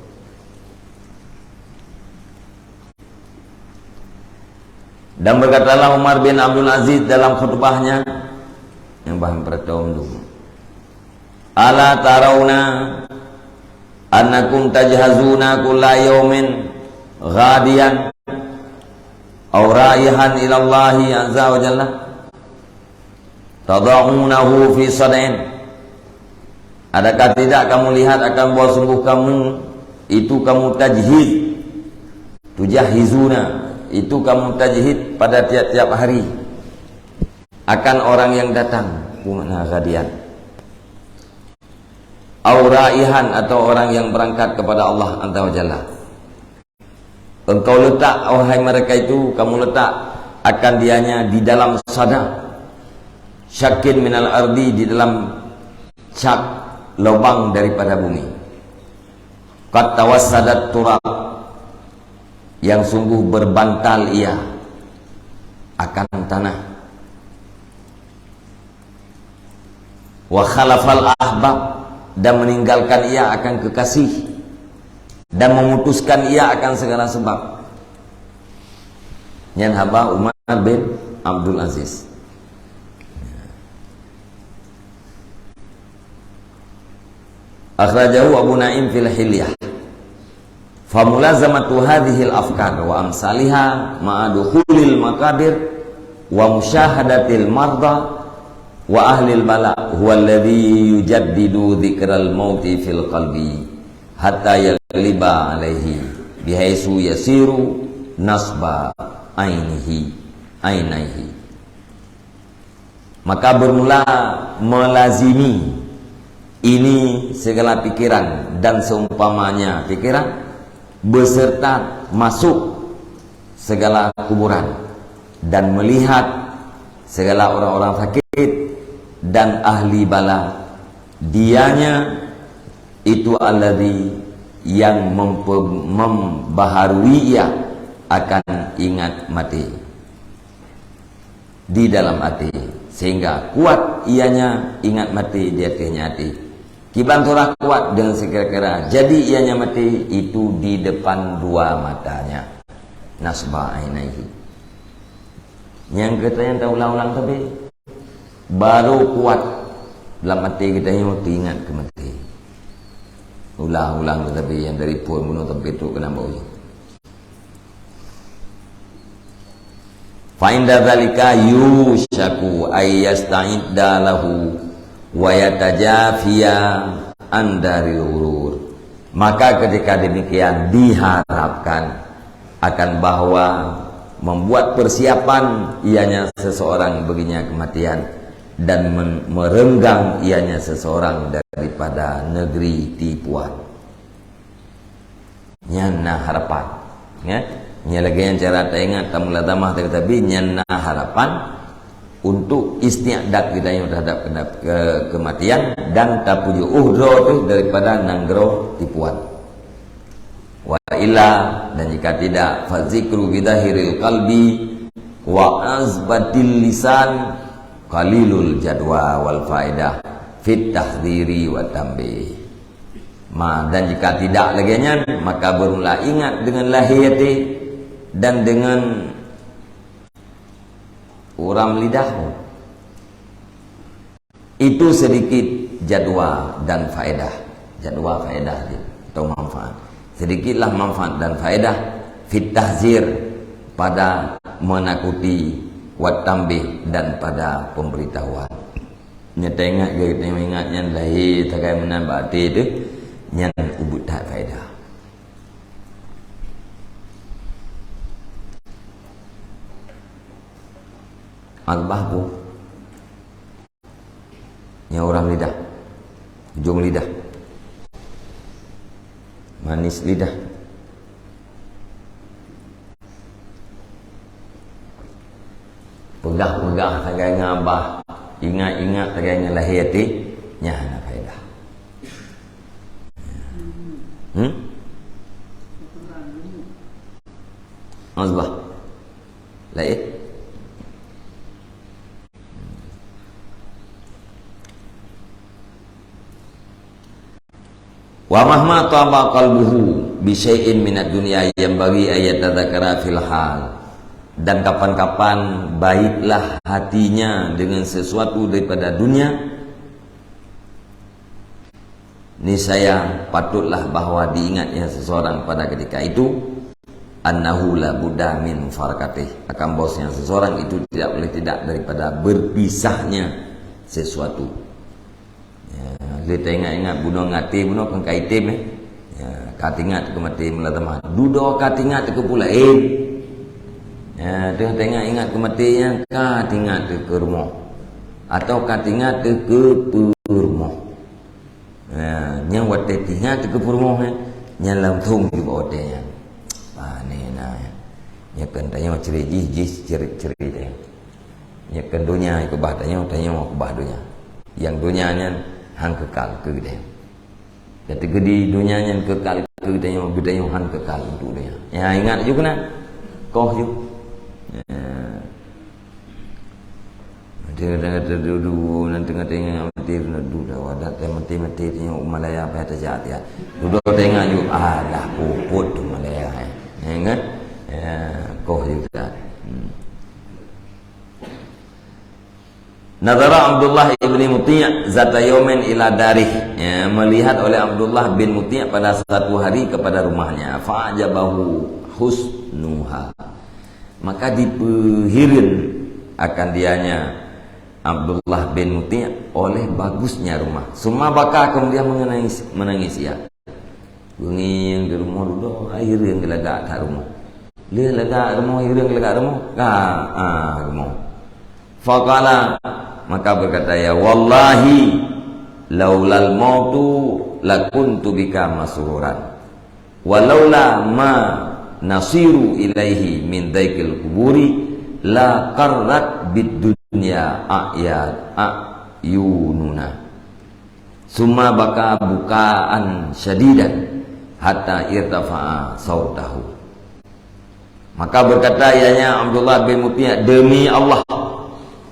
Dan berkatalah Umar bin Abdul Aziz dalam khutbahnya, nyang bahan pertama dulu. "Ala tarauna annakum tajhazuna kulla yaumin ghadiyan aw raihan ilallahi azza wa jalla?" Tada'unahu fi sad'in. Adakah tidak kamu lihat akan bahwa sungguh kamu itu kamu tajhiz, tujahhizuna, itu kamu tajhiz pada tiap-tiap hari akan orang yang datang, itu makna ghadiyan. Au raihan, atau orang yang berangkat kepada Allah Azza wa Jalla. Engkau letak, wahai mereka itu, kamu letak akan dianya di dalam sada, syakin minal ardi, di dalam cak lubang daripada bumi. Qad tawassadat turab, yang sungguh berbantal ia akan tanah. Wa khalafal ahbab, dan meninggalkan ia akan kekasih, dan memutuskan ia akan segala sebab. Nyan haba Umar bin Abdul Aziz. Akhrajahu Abu Nu'aim fil Hilyah. Famulazamatu hadhil afkar wa amsaliha ma'a dukhulil maqabir wa musyahadatil marda wa ahlil bala huwa alladhi yujaddidu dzikral mauti fil qalbi hatta yaghliba alaihi, bihaitsu yasiru nasba ainihi, ainaihi. Maka bermula melazimi ini segala pikiran dan seumpamanya pikiran, beserta masuk segala kuburan dan melihat segala orang-orang sakit dan ahli bala, dianya itu alladzi yang mempe-, membaharui ia akan ingat mati di dalam até, sehingga kuat ianya ingat maté di ateueh nyan até. Kiban surah kuat deungon sikira-kira, jadi ianya maté itu di depan dua matanya. Nasba ainaihi. Nyang keuta nyan taulang-ulang tapi baru kuat dalam até kita nyoe teuingat keu maté. Ulang-ulang tetapi nyang dari phon bunoe sampai trok keu nambah uji. Fa inda dzalika yusyaku ay yasta'idda lahu wa yatajafiya an daril ghurur. Maka ketika demikian diharapkan akan bahwa membuat persiapan ianya seseorang baginya kematian dan men-, merenggang ianya seseorang daripada negeri tipuan. Nyan na harapan. Ya, nyan lagée nyan cara taingat, tamulazamah, tapi nyan na harapan untuk isti'dad geutanyoe terhadap ke-, ke-, kematian dan tapeujiôh droe teuh daripada nanggroe tipuan. Wa illa, dan jika tidak, fa zikru bidhahiril qalbi wa azbatil lisan qalilul jadwa wal faedah fit tahdhiri wa tanbih. Ma, dan jika tidak lagée nyan, maka beureulah ingat dengan lahé até dan dengan uram lidah. Itu sedikit jadwa dan faedah. Jadwa faedah dia atau manfaat. Sedikitlah manfaat dan faedah fit tahzir, pada menakuti, wat tanbih, dan pada pemberitahuan. Nyan taingat, geutanyoe ingat nyan lahé tagai meunan bak até teuh, nyan ubit that faedah. Azbah bu. Nyan uram lidah. Ujong lidah. Manis lidah. Peugah-peugah sagai ngon abah, ingat-ingat sagai ngon lahé até, nyan hana faedah. Hmm? Azbah. Laén. Wa mahma taba qalbuhu bi syai'in minad dunya yanbaghi an yatadzakara fil hal. Dan kapan-kapan baiklah hatinya dengan sesuatu daripada dunia, niscaya patutlah bahwa diingatnya seseorang pada ketika itu, annahu la budda min mufaraqatih, akan bahwasanya seseorang itu tidak boleh tidak daripada berpisahnya sesuatu. Ya, lé taingat-ingat bunoe ngon até bunoe kan ka item, eh. Ya, ka tingat keu maté meulah teuma. Dudoe ka tingat keu peue laén. Ya, teuh taingat-ingat keu maté nyan ka tingat keu rumoh. Atau ka tingat keu peurumoh. Ya, nyang watée tingat keu peurumoh, eh, nyan langsung jubak watée nyan. Ah, ni na, eh. Nyan kan tanyoe ciri jih, jih ciri, ciri dia. Nyan kan donya keubah tanyoe, tanyoe keubah donya. Nyang donya nyan han keukal keu geutanyoe. Ketika di donya nyan keukal keu geutanyoe, geutanyoe han keukal untuk donya. Ya, ingat ju keunan. Koh ju. Ya. Nanti kata-kata dulu, nanti kata ingat mati, dulu dah wadah, teh mati-mati, tengok Malaya apa kata jahat ya. Dulu tengok ju, alah, puput tu Malaya, eh. Ya kan? Ya, koh ju kan. Hmm. Nazara Abdullah ibni Muti' zata yaumin ila darih. Ya, melihat oleh Abdullah bin Muti' pada satu hari kepada rumahnya. Fa'jabahu husnuha. Maka dipeuhireuen akan dianya Abdullah bin Muti' oleh bagusnya rumah. Summa baka, kemudian menangis, menangis ia. Beungieng di rumoh dudoe, ai hireuen geulagak that rumoh. Lheueh lagak rumoh, hireuen geulagak rumoh, ka, ah, rumoh. Faqala, maka berkata, "Ya wallahi, laulal mautu lakuntu bika masruran. Walaula ma nasiru ilaihi min daikil kuburi la qarrat bid dunya a'ya-, a'yununa." Summa baka bukaan syadidan hatta irtafa'a sautahu. Maka berkata ianya Abdullah bin Muti', "Demi Allah,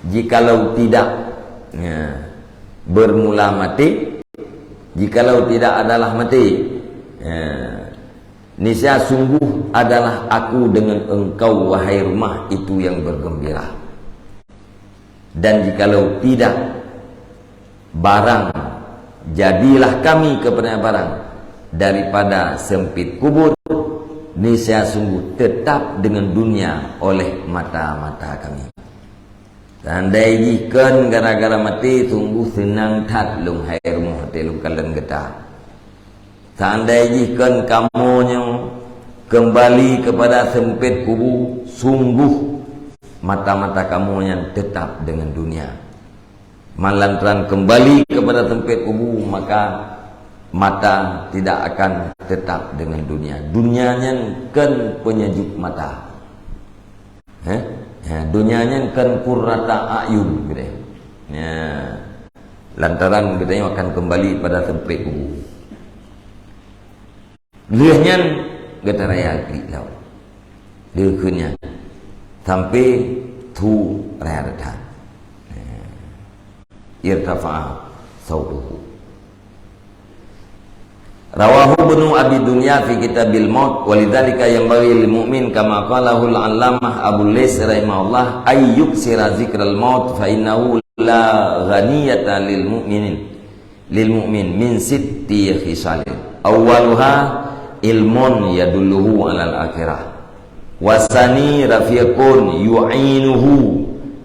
jikalau tidak, ya, bermula mati, jikalau tidak adalah mati, ya, niscaya sungguh adalah aku dengan engkau, wahai rumah, itu yang bergembira." Dan jikalau tidak, barang, jadilah kami kepada barang daripada sempit kubur, niscaya sungguh tetap dengan dunia oleh mata-mata kami. Tandai jih kon gara-gara maté, sungguh seunang that lôn hai rumoh teuh lôn kalon gata. Seandai jih kon kamoe nyoe keumbali keupada seumpét kubu, sungguh mata-mata kamoe nyan teutap deungon dunia. Malantaran keumbali keupada seumpét kubu, maka mata tidak akan tetap dengan dunia. Dunia nyan kon penyejuk mata. Heh? Ya, dunia nyan kon qurrata a'yun, gitu. Ya. Lantaran geutanyoe akan kembali pada sempit kubu. Lheueh nyan gata raya klik laôt. Lheueh kheun nyan sampai thu raya that. Irtafa'a sautuhu. Rawahu Ibnu Abi Dunya fi Kitabil Maut, walidzalika yanbaghi lil mu'min kama qalahul allamah Abu Lais rahimahullah ay yuksira zikral maut fa innahu la ghaniyata lil mu'minin lil mu'min min sitti khisalin. Awwaluha ilmun yadulluhu alal akhirah. Wasani rafiqun yu'inuhu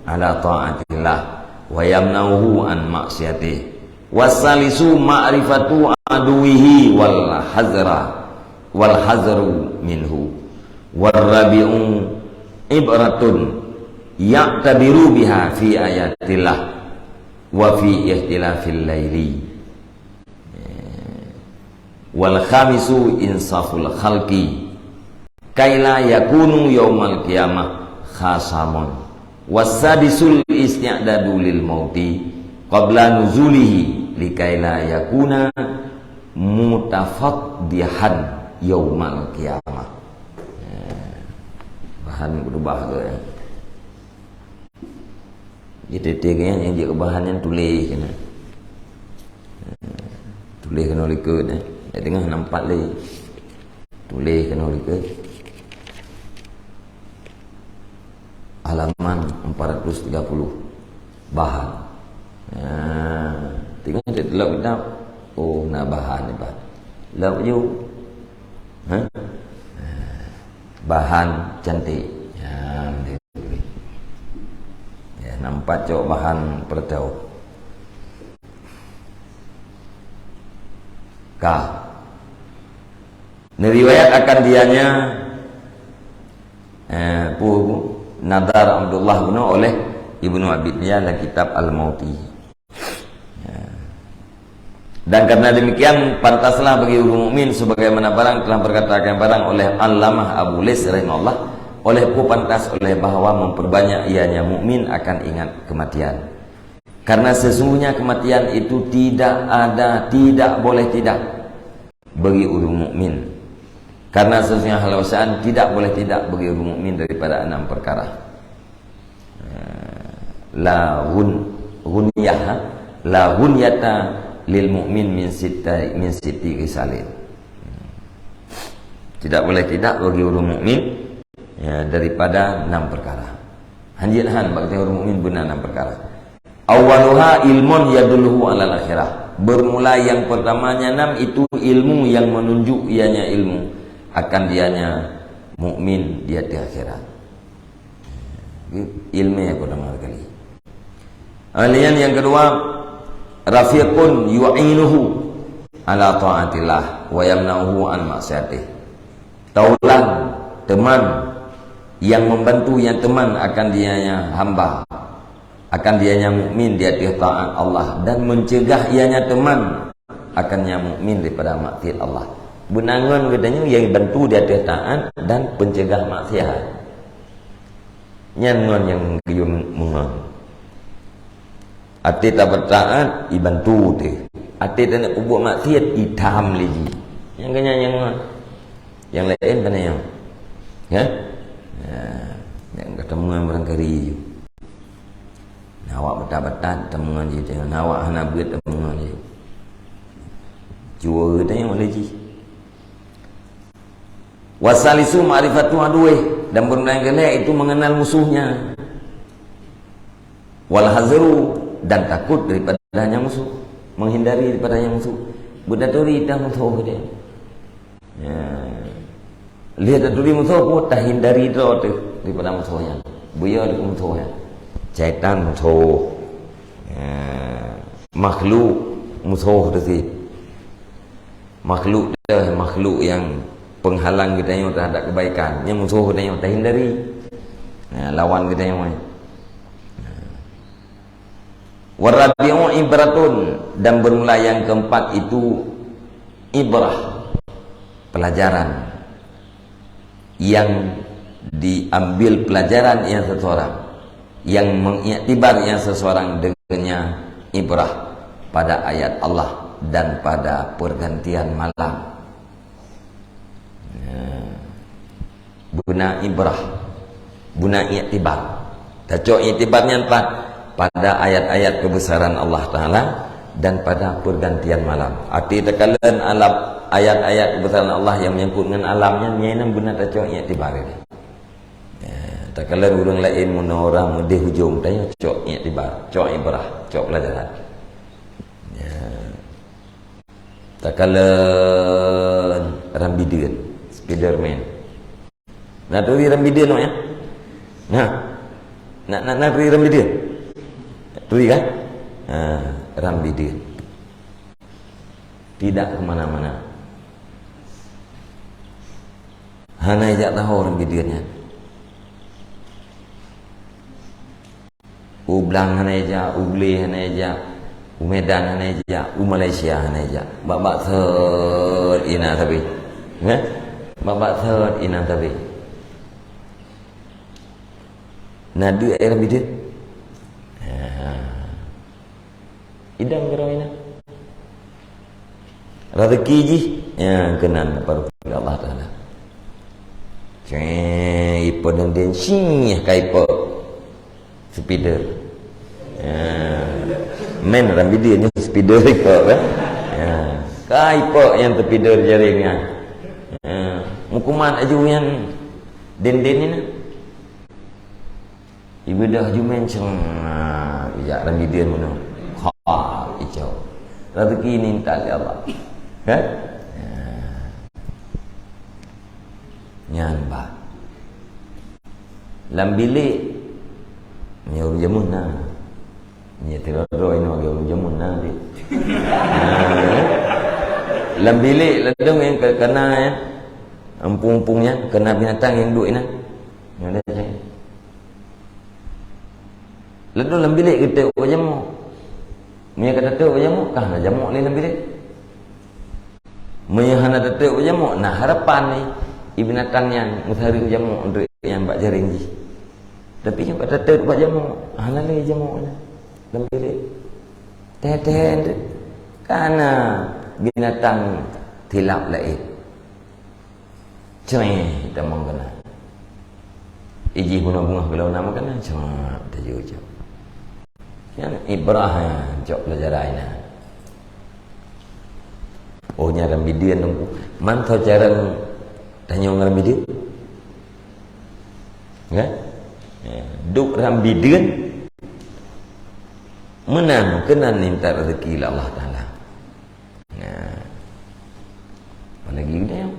ala ta'atillah wa yamna'uhu an maksiatih. Wasalisu ma'rifatu aduwihi wal hazra wal hazru minhu. Warrabi'u ibratun ya'tabiru biha fi ayatillah wa fi ikhtilafil laili. Wal khamisu insaful khalqi kaila yakunu yaumal qiyamah khasamun. Wasadisul isti'dadu lil mauti qabla nuzulihi likaila yakuna mutafaddihan yaumal qiyamah. Bahan berubah ke? Jadi tiga nyang jeuet keu bahan nyan tuléh keunoe. Tuléh keunoe likot, eh. Dak teungoh nampak lé. Tuléh keunoe likot. Halaman empat ratus tiga puluh. Bahan. Nah, teungoh dak lok kitab. Oh, na bahan ni, bah. Lok ju. Hah? Bahan cantik. Ya, ya, nampak cok bahan peureutoh. Ka. Neuriwayat akan dianya, eh, pu, Nadar Abdullah bin oleh Ibnu Abi Dunya dalam kitab Al-Mauti. Ya. Dan karena demikian, pantaslah bagi ureuëng mukmin sebagaimana barang telah berkatakan barang oleh Allamah Abu Lais rahimahullah, oleh peue pantas, oleh bahwa memperbanyak ianya mukmin akan ingat kematian. Karena sesungguhnya kematian itu tidak ada, tidak boleh tidak bagi ureuëng mukmin. Karena sesungguhnya hal awsan tidak boleh tidak bagi ureuëng mukmin daripada enam perkara. La ghun-, ghunyah, la ghunyata lil mu'min min sitta, min sitti khisalin. Tidak boleh tidak bagi ureuëng mukmin, ya, daripada enam perkara. Hanjeuet han bagi ureuëng mukmin beuna enam perkara. Awwaluha ilmun yadulluhu alal akhirah. Bermula yang pertamanya enam itu ilmu yang menunjuk ianya ilmu akan dianya mukmin di atas akhirat. Ilmu yang pertama kali. Kemudian yang kedua, rafiqun yu'inuhu ala ta'atillah wa yamna'uhu an maksiatih. Taulan, teman yang membantu, yang teman akan dianya hamba, akan dianya mukmin di atas taat Allah dan mencegah ianya teman akan nyang mukmin daripada maksiat Allah. Beunangon geutanyoe nyang bantu di ateueh taat dan pencegah maksiat. Nyan ngon nyang geuyue meungon. Até taat, ibantu teuh. Até taneuk peubuet maksiat, itam lé jih. Nyang keunyan nyang ngon. Nyang laén pane nyoe. Ya? Ya. Nyang ka teumeuan barangkali. Nah, awak batat-batat teumeuan jih, teungoh awak hana beuet teumeuan jih. Cuba geutanyoe lé jih. Wasalisu ma'rifatu aduwwih, dan berundang keulhèe itu mengenal musuhnya. Wal hazru, dan takut daripadanya musuh, menghindari daripadanya musuh. Beutaturi tang musuh dia. Ya. Lheueh taturi musoh pun tahindari droe teuh daripada musoh nyan. Buya daripada musoh nyan. Syaitan musoh. Ya. Makhluk musoh teuh sih. Makhluk teuh, makhluk nyang penghalang geutanyoe terhadap kebaikan. Nyan musoh geutanyoe tahindari. Ya, lawan geutanyoe. Warabi'u ibratun, dan bermula yang keempat itu ibrah, pelajaran yang diambil pelajaran yang seseorang, yang mengiktibar yang seseorang dengannya ibrah pada ayat Allah dan pada pergantian malam. Ya. Guna ibrah, guna iktibar. Tacok iktibar nyan pat pada ayat-ayat kebesaran Allah Taala dan pada pergantian malam. Arti takalon alam, ayat-ayat kebesaran Allah yang menyangkut dengan alam nyan, nyan guna tacok iktibar ini. Ya, takalon ureuëng lain meunoe ureuëng meudeh ujong, tanyoe cok iktibar, cok ibrah, cok pelajaran. Ya. Takalon rambideuen, Spiderman. Na turi rambideuen, ya? Nah. Nak, nak, nak turi rambideuen? Turi, kan? Ha, rambideuen. Tidak ke mana-mana. Hana jak tahu rambideuen nyan. U Blang hana jak, u Glé hana jak, u Medan hana jak, u Malaysia hana jak. Bak-bak sot inan sabe. Nggak? Bak-bak sot inan sabe. Na deuek air bideuk. Ha. Idang keudroe inan. Rezeki jih, ya, keunan baru Allah Taala. Ceng, ipo dan den sih ka ipo. Spider. Ya. Men rambideuen nyoe spider ipo, kan? Ya. Ka ipo nyang spider jaring nyan. Ya. Meukumat aju nyan den-den nyan. Ibeudôh jumen cuma ijak rambideuen meunoe. Ha, icok. Rezeki nintan lé Allah. Kan? Nyan bah. Lam bilék, meunyoe ureueng jameun na. Nyan teuka droe inoe lagèe ureueng jameun na deh. Lam bilék ladôm nyang ke-, kana, ya. Empung-empung nyan, kana binatang nyang duek inan. Nyan deh. Lalu lam bilék geuteuk bak jamok. Meunyoe ka tateuk bak jamok, ka hana jamok lé lam bilék. Meunyoe hana tateuk bak jamok, na harapan ni, i binatang nyan meusareuk jamok untuk nyang bak jaréng jih. Tapi nyoe ka tateuk bak jamok, hana lé jamok nyan lam bilék. Teh-teh tu, ka na binatang tilap laén. Ceng, tamong keunan. Ijih bunoe beungoh geulong na makanan, ceng, taju cok. Nyan ibrah, ya, cok pelajaran inan. Oh, nyan rambideuen Teungku. Man tho carông tanyoe ngon rambideuen? Kan? Ya, duek rambideuen meunan keunan nintan rezeki lé Allah Taala. Nah. Apalagi geutanyoe.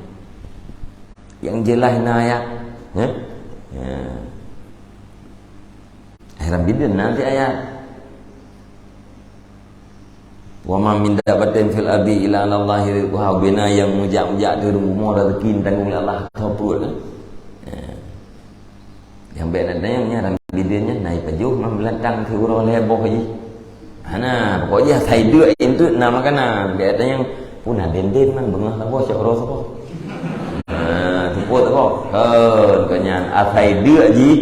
Nyang jeulaih na ayat. Ya? Ya. Ai rambideuen na di ayat. "Wa ma min dabbatin fil ardi illa 'alallahi rizquha." Bina nyang meujak-meujak di rumoh rezeki tanggong lé Allah, tho pruet, kan? Ya. Nyang bèk na tanyong nyan, rambideuen nyan na ipajoh ngon beulatang siuroe lhèe boh jih. Hana, pokok jih asai deuk enteuk na makanan. Bèk tanyong, peue na den-den man beungoh saboh, siuroe saboh. Ha, teupeu saboh. Kon, kon nyan asai deuk jih,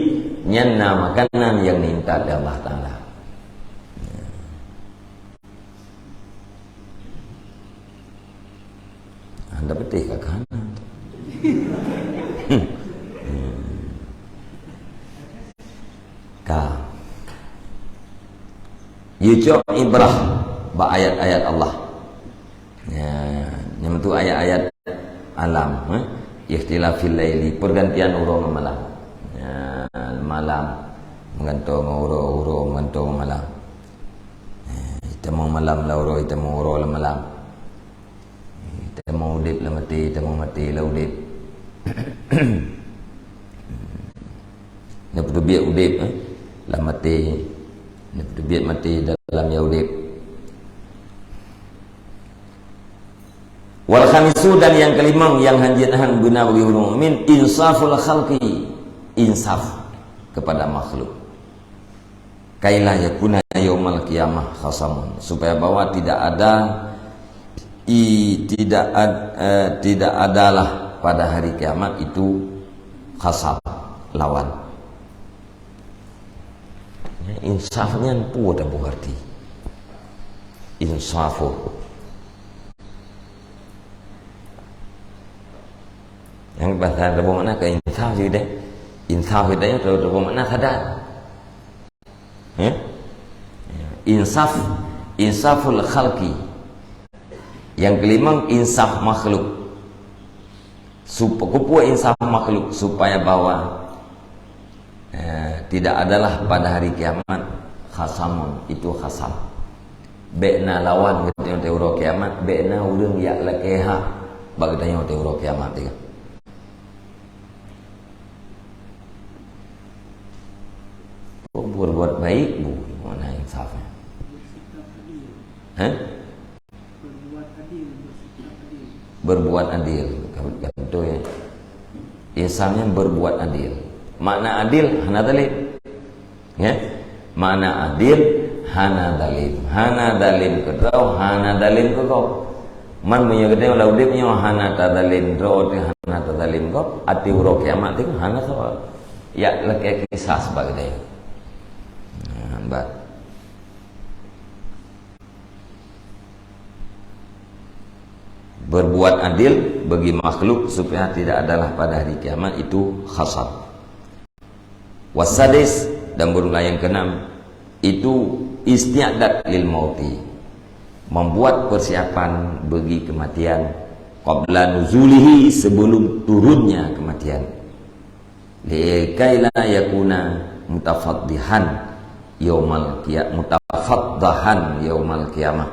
nyan na makanan nyang nintan lé Allah Taala. Anda beutih ka kana. Ka. Yeucok ibrah bak ayat-ayat Allah. Ya, nyan tu ayat-ayat alam, eh? Ikhtilafil laili, pergantian uroe ngon malam. Ya, malam meugantoe ngon uroe, uroe meugantoe ngon malam. Ya, itamong malam lam uroe, itamong uroe lam malam. Itamong udeb lam maté, itamong maté lam udeb. Neupeuteubiet udeb, eh, lam maté. Neupeuteubiet maté dalam nyang udeb. Wal khamisu, dan nyang keulimong nyang hanjeuet han beuna bagi ureueng mukmin, insaful khalqi, insaf kepada makhluk. Kaila yakuna yaumal qiyamah khasamun, supaya bahwa tidak ada I, tidak ad-, eh, tidak adalah pada hari kiamat itu khasam, lawan. Ya, insaf nyan peue taboh arti? Insafu. Nyang bahasa taboh makna keu insaf jih deh. Insaf jih deh, taboh makna sadar. Ya? Insaf, insaful khalqi. Yang kelima, insaf makhluk. Sup-, keupeue insaf makhluk? Supaya bahwa, eh, tidak adalah pada hari kiamat khasamun, itu khasam. Bék na lawan geutanyoe uroe kiamat, bék na ureuëng jak lakée hak bak geutanyoe uroe kiamat teuh. Berbuat baik, bu, mana insafnya? Hah? Berbuat adil, kan, kan betul ya. Insafnya berbuat adil. Makna adil, hana zalim. Ya? Makna adil, hana zalim. Hana zalim keu droe, hana zalim keu gob. Man meunyoe geutanyoe lam udeb nyoe hana tazalim droe teuh, hana tazalim gob, até uroe kiamat teuh hana soe jak lakée kisas bak geutanyoe. Nah, hebat. Berbuat adil bagi makhluk supaya tidak adalah pada hari kiamat itu khasam. Wasadis, dan berulang yang keenam, itu isti'dad lil mauti, membuat persiapan bagi kematian, qabla nuzulihi, sebelum turunnya kematian. Likai la yakuna mutafaddihan yaumal qiyamah, mutafaddahan yaumal qiyamah,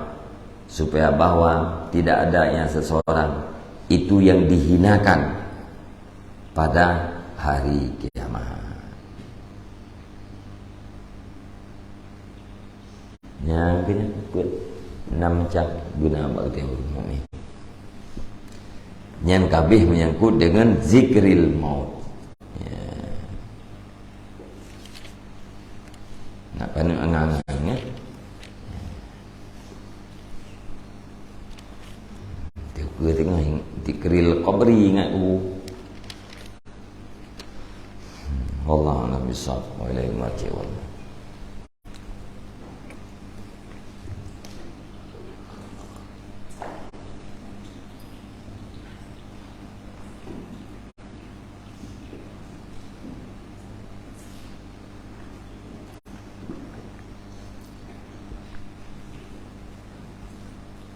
supaya bahwa tidak adanya seseorang itu yang dihinakan pada hari kiamat. Nyang keunyang ikut enam macam guna bagi ureuëng mukmin. Nyan kabeh menyangkut dengan zikril maut. Ya. Nak paneuk angan-angan, ya. Teuka tengah zikril qabri ingat ku. Wallahu a'lam bissawab. Wa ilaihi marji'un.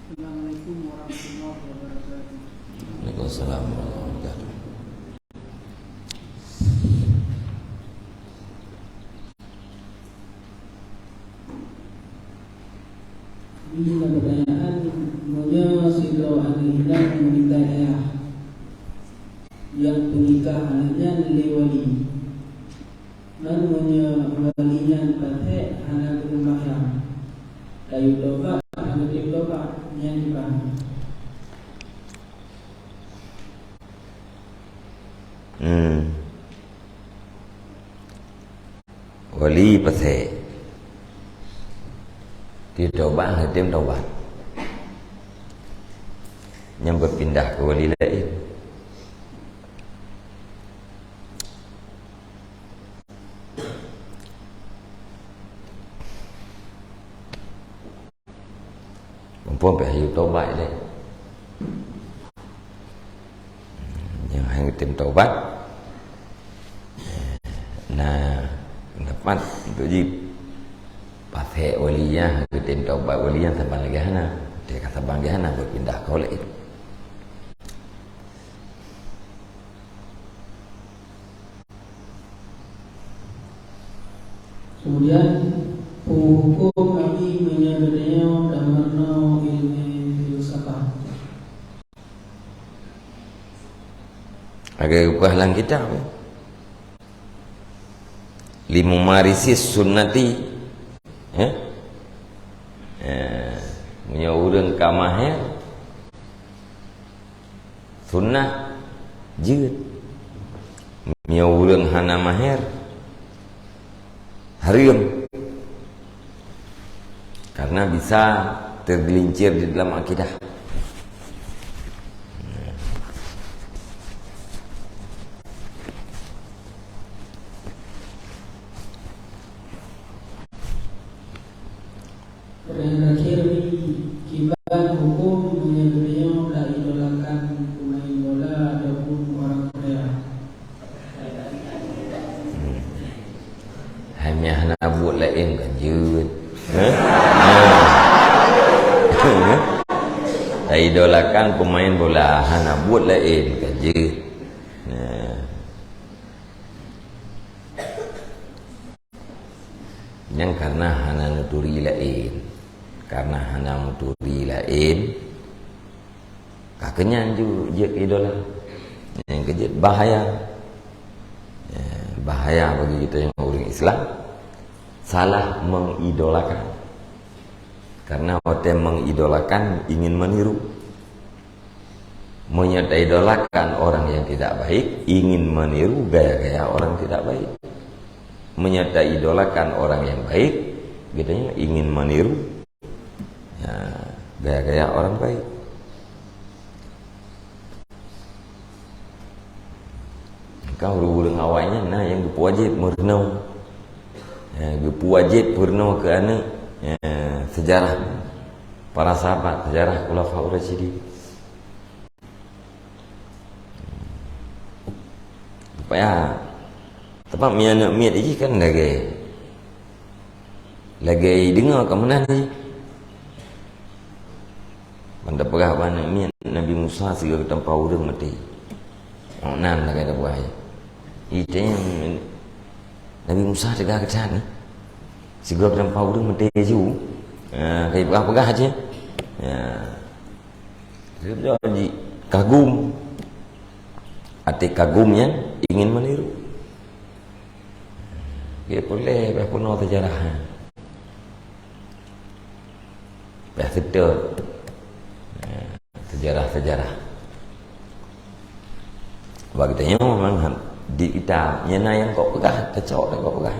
Assalamualaikum warahmatullahi wabarakatuh. Waalaikumsalam warahmatullahi wabarakatuh. Ini pertanyaan, meunyoe sidroe aneuk inong meuninggai ayah, nyang peunikah aneuk nyan lé wali. Man meunyoe wali nyan pasék hana geuseumayang, tayue tobat hana teutobat, nyan dipahami. Hmm. Wali pasék. Teutobat hana teutobat. Nyan beupindah keu wali laén. Muphom pih hayeu tobat lé. Nyang hana geutem tobat, na pendapat untuk jipasék wali nyan, hana geutem tobat wali nyan saban lagée hana. Teuka saban lagée hana beupindah keu laén. Kemudian, peue hukôm bagi meunyoe geutanyoe tameurunoe iéleumé filsafat? Lagée geupeugah lam kitab, limumarisi sunnati, eh? Eh, meunyoe ureuëng ka mahé, sunnah jeuet. Meunyoe ureuëng hana mahé, hareuem. Karena bisa tergelincir di dalam akidah. nyang hana buet laén kan jeuet. Hah? Taidolakan pemain bola hana buet laén kan jeuet. Nah. Nyan karena hana neuturi laén. Karena hana meuturi laén, ka keunyan ju jeuet idola. Nyang keujeuet bahaya. Ya, bahaya bagi kita yang orang Islam, salah mengidolakan. Karena watée mengidolakan ingin meniru. Meunyoe taidolakan orang yang tidak baik, ingin meniru gaya-gaya orang tidak baik. Meunyoe taidolakan orang yang baik, geutanyoe ingin meniru, ya, gaya-gaya orang baik. Kan ureuëng-ureuëng awai nyan na nyang geupeuwajéb meurunoe. Ya, geupeuwajéb peurunoe keu aneuëk, ya, sejarah para sahabat, sejarah Khulafaur Rasyidin. Supaya teuma mi aneuëk miet jih kan lagée, lagée deungoe ka meunan jih. Ban tapeugah bak aneuëk miet, Nabi Musa sigoe geutampa ureuëng maté. Oh, nan lagée tapeugah jih. Itém Nabi Musa teuga geutan ni. Sigoe geutampa ureuëng maté ju. Ha, ka jipeugah-peugah jih. Ya. Jadi kagum. Até kagum nyan ingin meniru. Dia peureulée bah peunoh sejarah. Bah seutôt. Sejarah-sejarah. Bak geutanyoe memang di kitab, nyan na nyang kok peugah, tacok kok peugah.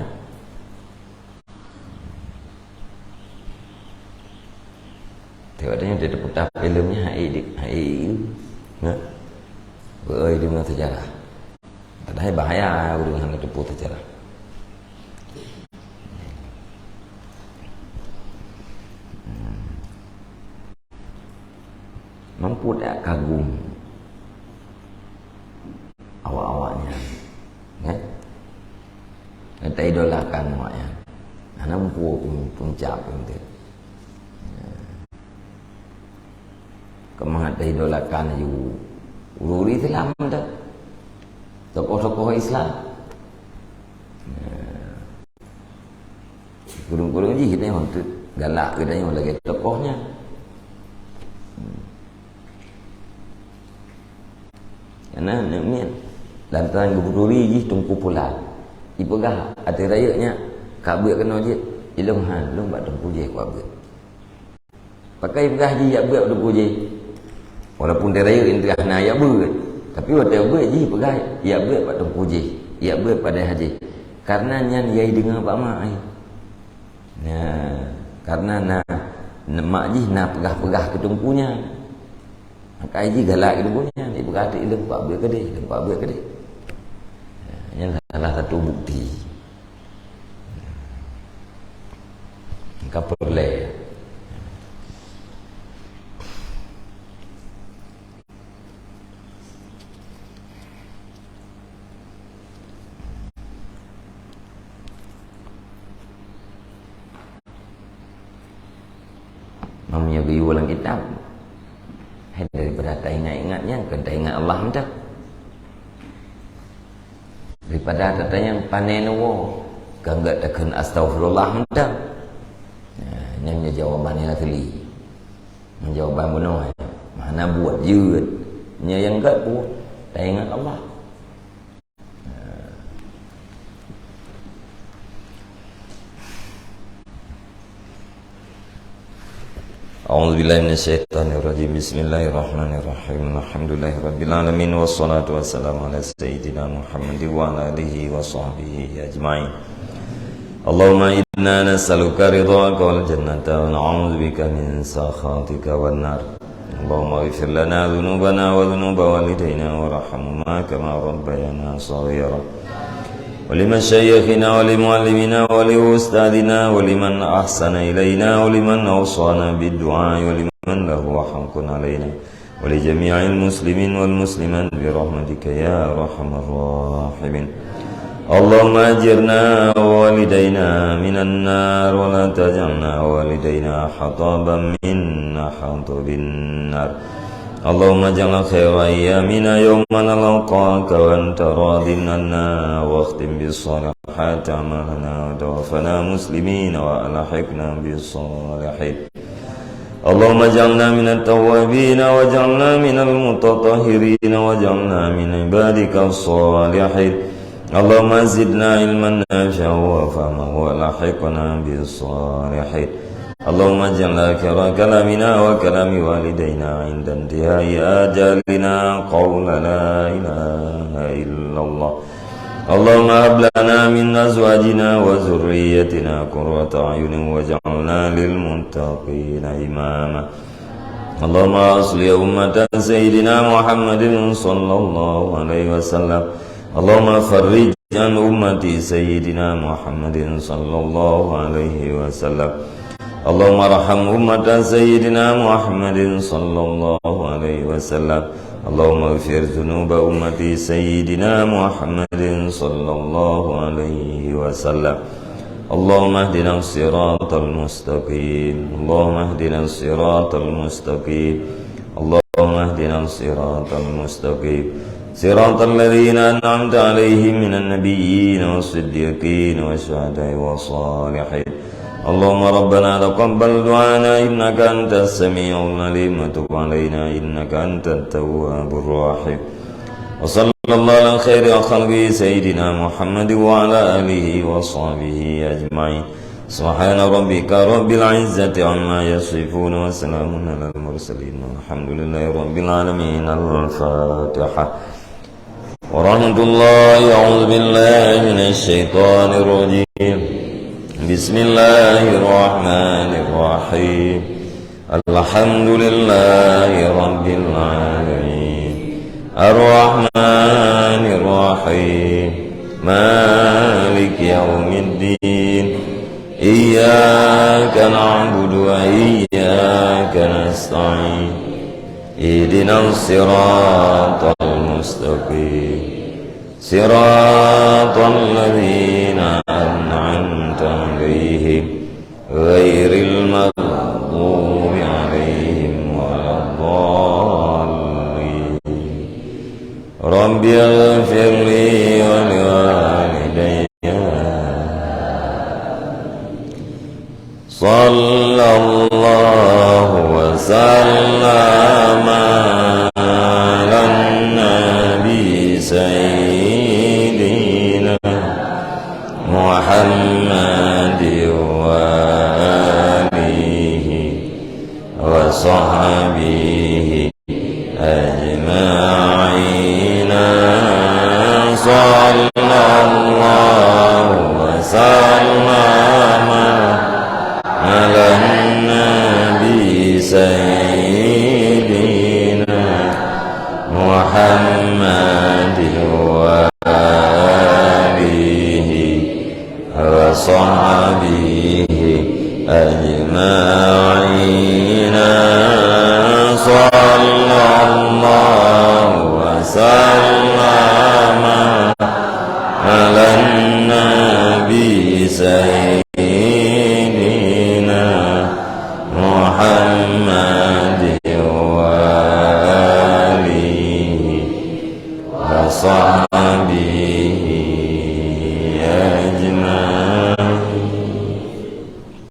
Tengok tanya dia putar filem ni hai dik, hai dik. Nah. Beroi dengan sejarah. Padahai bahaya ureuëng hana teupeu sejarah. Mampu tak kagum awak-awak nyan? Kan? Taidolakan awak nyan. Hana mampu pun puncak pun tu. Keumangat taidolakan ju ureuëng Islam tu. Tokoh-tokoh Islam. Kureueng-kureueng jih geutanyoe galak geutanyoe lagée tokoh nyan. Karena aneuëk miet lantaran geupeuturi jih Teungku Pulan. Ipeugah ateueh rayeuk nyan, "Ka beuet keunoe jeuet." "Ilôn han, lôn bak Teungku Jéh kuabeuet." Pakai peugah jih jak beuet bak Teungku Jéh. Walaupun di rayeuk nyan teuka na jak beuet, tapi watée beuet jih peugah jak beuet bak Teungku Jéh, jak beuet bak Dayah Jéh. Karena nyan yai deungoe bak mak ai. Nah, karena na, na mak jih na peugah-peugah keu Teungku nyan. Maka ai jih galak keu Teungku nyan, ipeugah ateueh ilôn bak beuet keudeh, ilôn bak beuet keudeh. Nah, nyan salah satu bukti. Ka peureulée. Meunyoe geuyue lam kitab, hai daripada taingat-ingat nyan, kon taingat Allah mantong. Daripada tatanyong pane neuwoe, ganggat takheun astaghfirullah mantong. Nah, nyan jawaban nyang asli. Jawaban bunoe, hana buet jeuet. Nyan nyang gét buet, taingat Allah. أعوذ بالله من الشيطان الرجيم. بسم الله الرحمن الرحيم. الحمد لله رب العالمين، والصلاة والسلام على سيدنا محمد وعلى آله وصحبه أجمعين. اللهم إنا نسألك رضاك والجنة، ونعوذ بك من سخطك والنار. اللهم اغفر لنا ذنوبنا وذنوب والدينا وارحمهما كما ربيانا صغيرا. ولمشايخنا ولمعلمينا ولأستاذنا ولمن أحسن إلينا ولمن أوصانا بالدعاء ولمن له حق علينا ولجميع المسلمين والمسلمات برحمتك يا أرحم الراحمين. اللهم أجرنا ووالدينا من النار، ولا تجعلنا ووالدينا حطبا من أحطاب النار. اللهم اجعل خير أيامنا يوم نلقاك وأنت راض عنا، واختم بالصالحات أعمالنا، وتوفنا مسلمين وألحقنا بالصالحين. اللهم اجعلنا من التوابين، واجعلنا من المتطهرين، واجعلنا من عبادك الصالحين. اللهم زدنا علما نافعا وفهما، وألحقنا بالصالحين. اللهم اجعل آخر كلامنا وكلام والدينا عند انتهاء آجالنا قول لا إله إلا الله. اللهم هب لنا من أزواجنا وذريتنا قرة أعين واجعلنا للمتقين إماما. اللهم أصلح أمة سيدنا محمد صلى الله عليه وسلم. اللهم فرج عن أمة سيدنا محمد صلى الله عليه وسلم. اللهم ارحم أمة سيدنا محمد صلى الله عليه وسلم. اللهم اغفر ذنوب أمة سيدنا محمد صلى الله عليه وسلم. اللهم اهدنا الصراط المستقيم. اللهم اهدنا الصراط المستقيم. اللهم اهدنا الصراط المستقيم. صراط الذين أنعمت عليهم من النبيين والصديقين والشهداء والصالحين. اللهم ربنا تقبل دعاءنا إنك أنت السميع العليم، وتب علينا إنك أنت التواب الرحيم. وصلى الله على خير خلقه سيدنا محمد وعلى آله وصحبه أجمعين. سبحان ربك رب العزة عما يصفون، وسلام على المرسلين، والحمد لله رب العالمين. الفاتحة. ورحمة الله. أعوذ بالله من الشيطان الرجيم. بسم الله الرحمن الرحيم. الحمد لله رب العالمين. الرحمن الرحيم. مالك يوم الدين. إياك نعبد وإياك نستعين. اهدنا الصراط المستقيم. صراط الذين أنعمت عليهم غير المغضوب عليهم ولا الضالين. رب اغفر لي ولوالدي. صلى الله وسلم على النبي سيدنا محمد وآله وصحبه أجمعين. صلى الله وسلم على النبي سيدنا محمد وآله وصحبه أجمعين. صلى الله وسلم على النبي سيدنا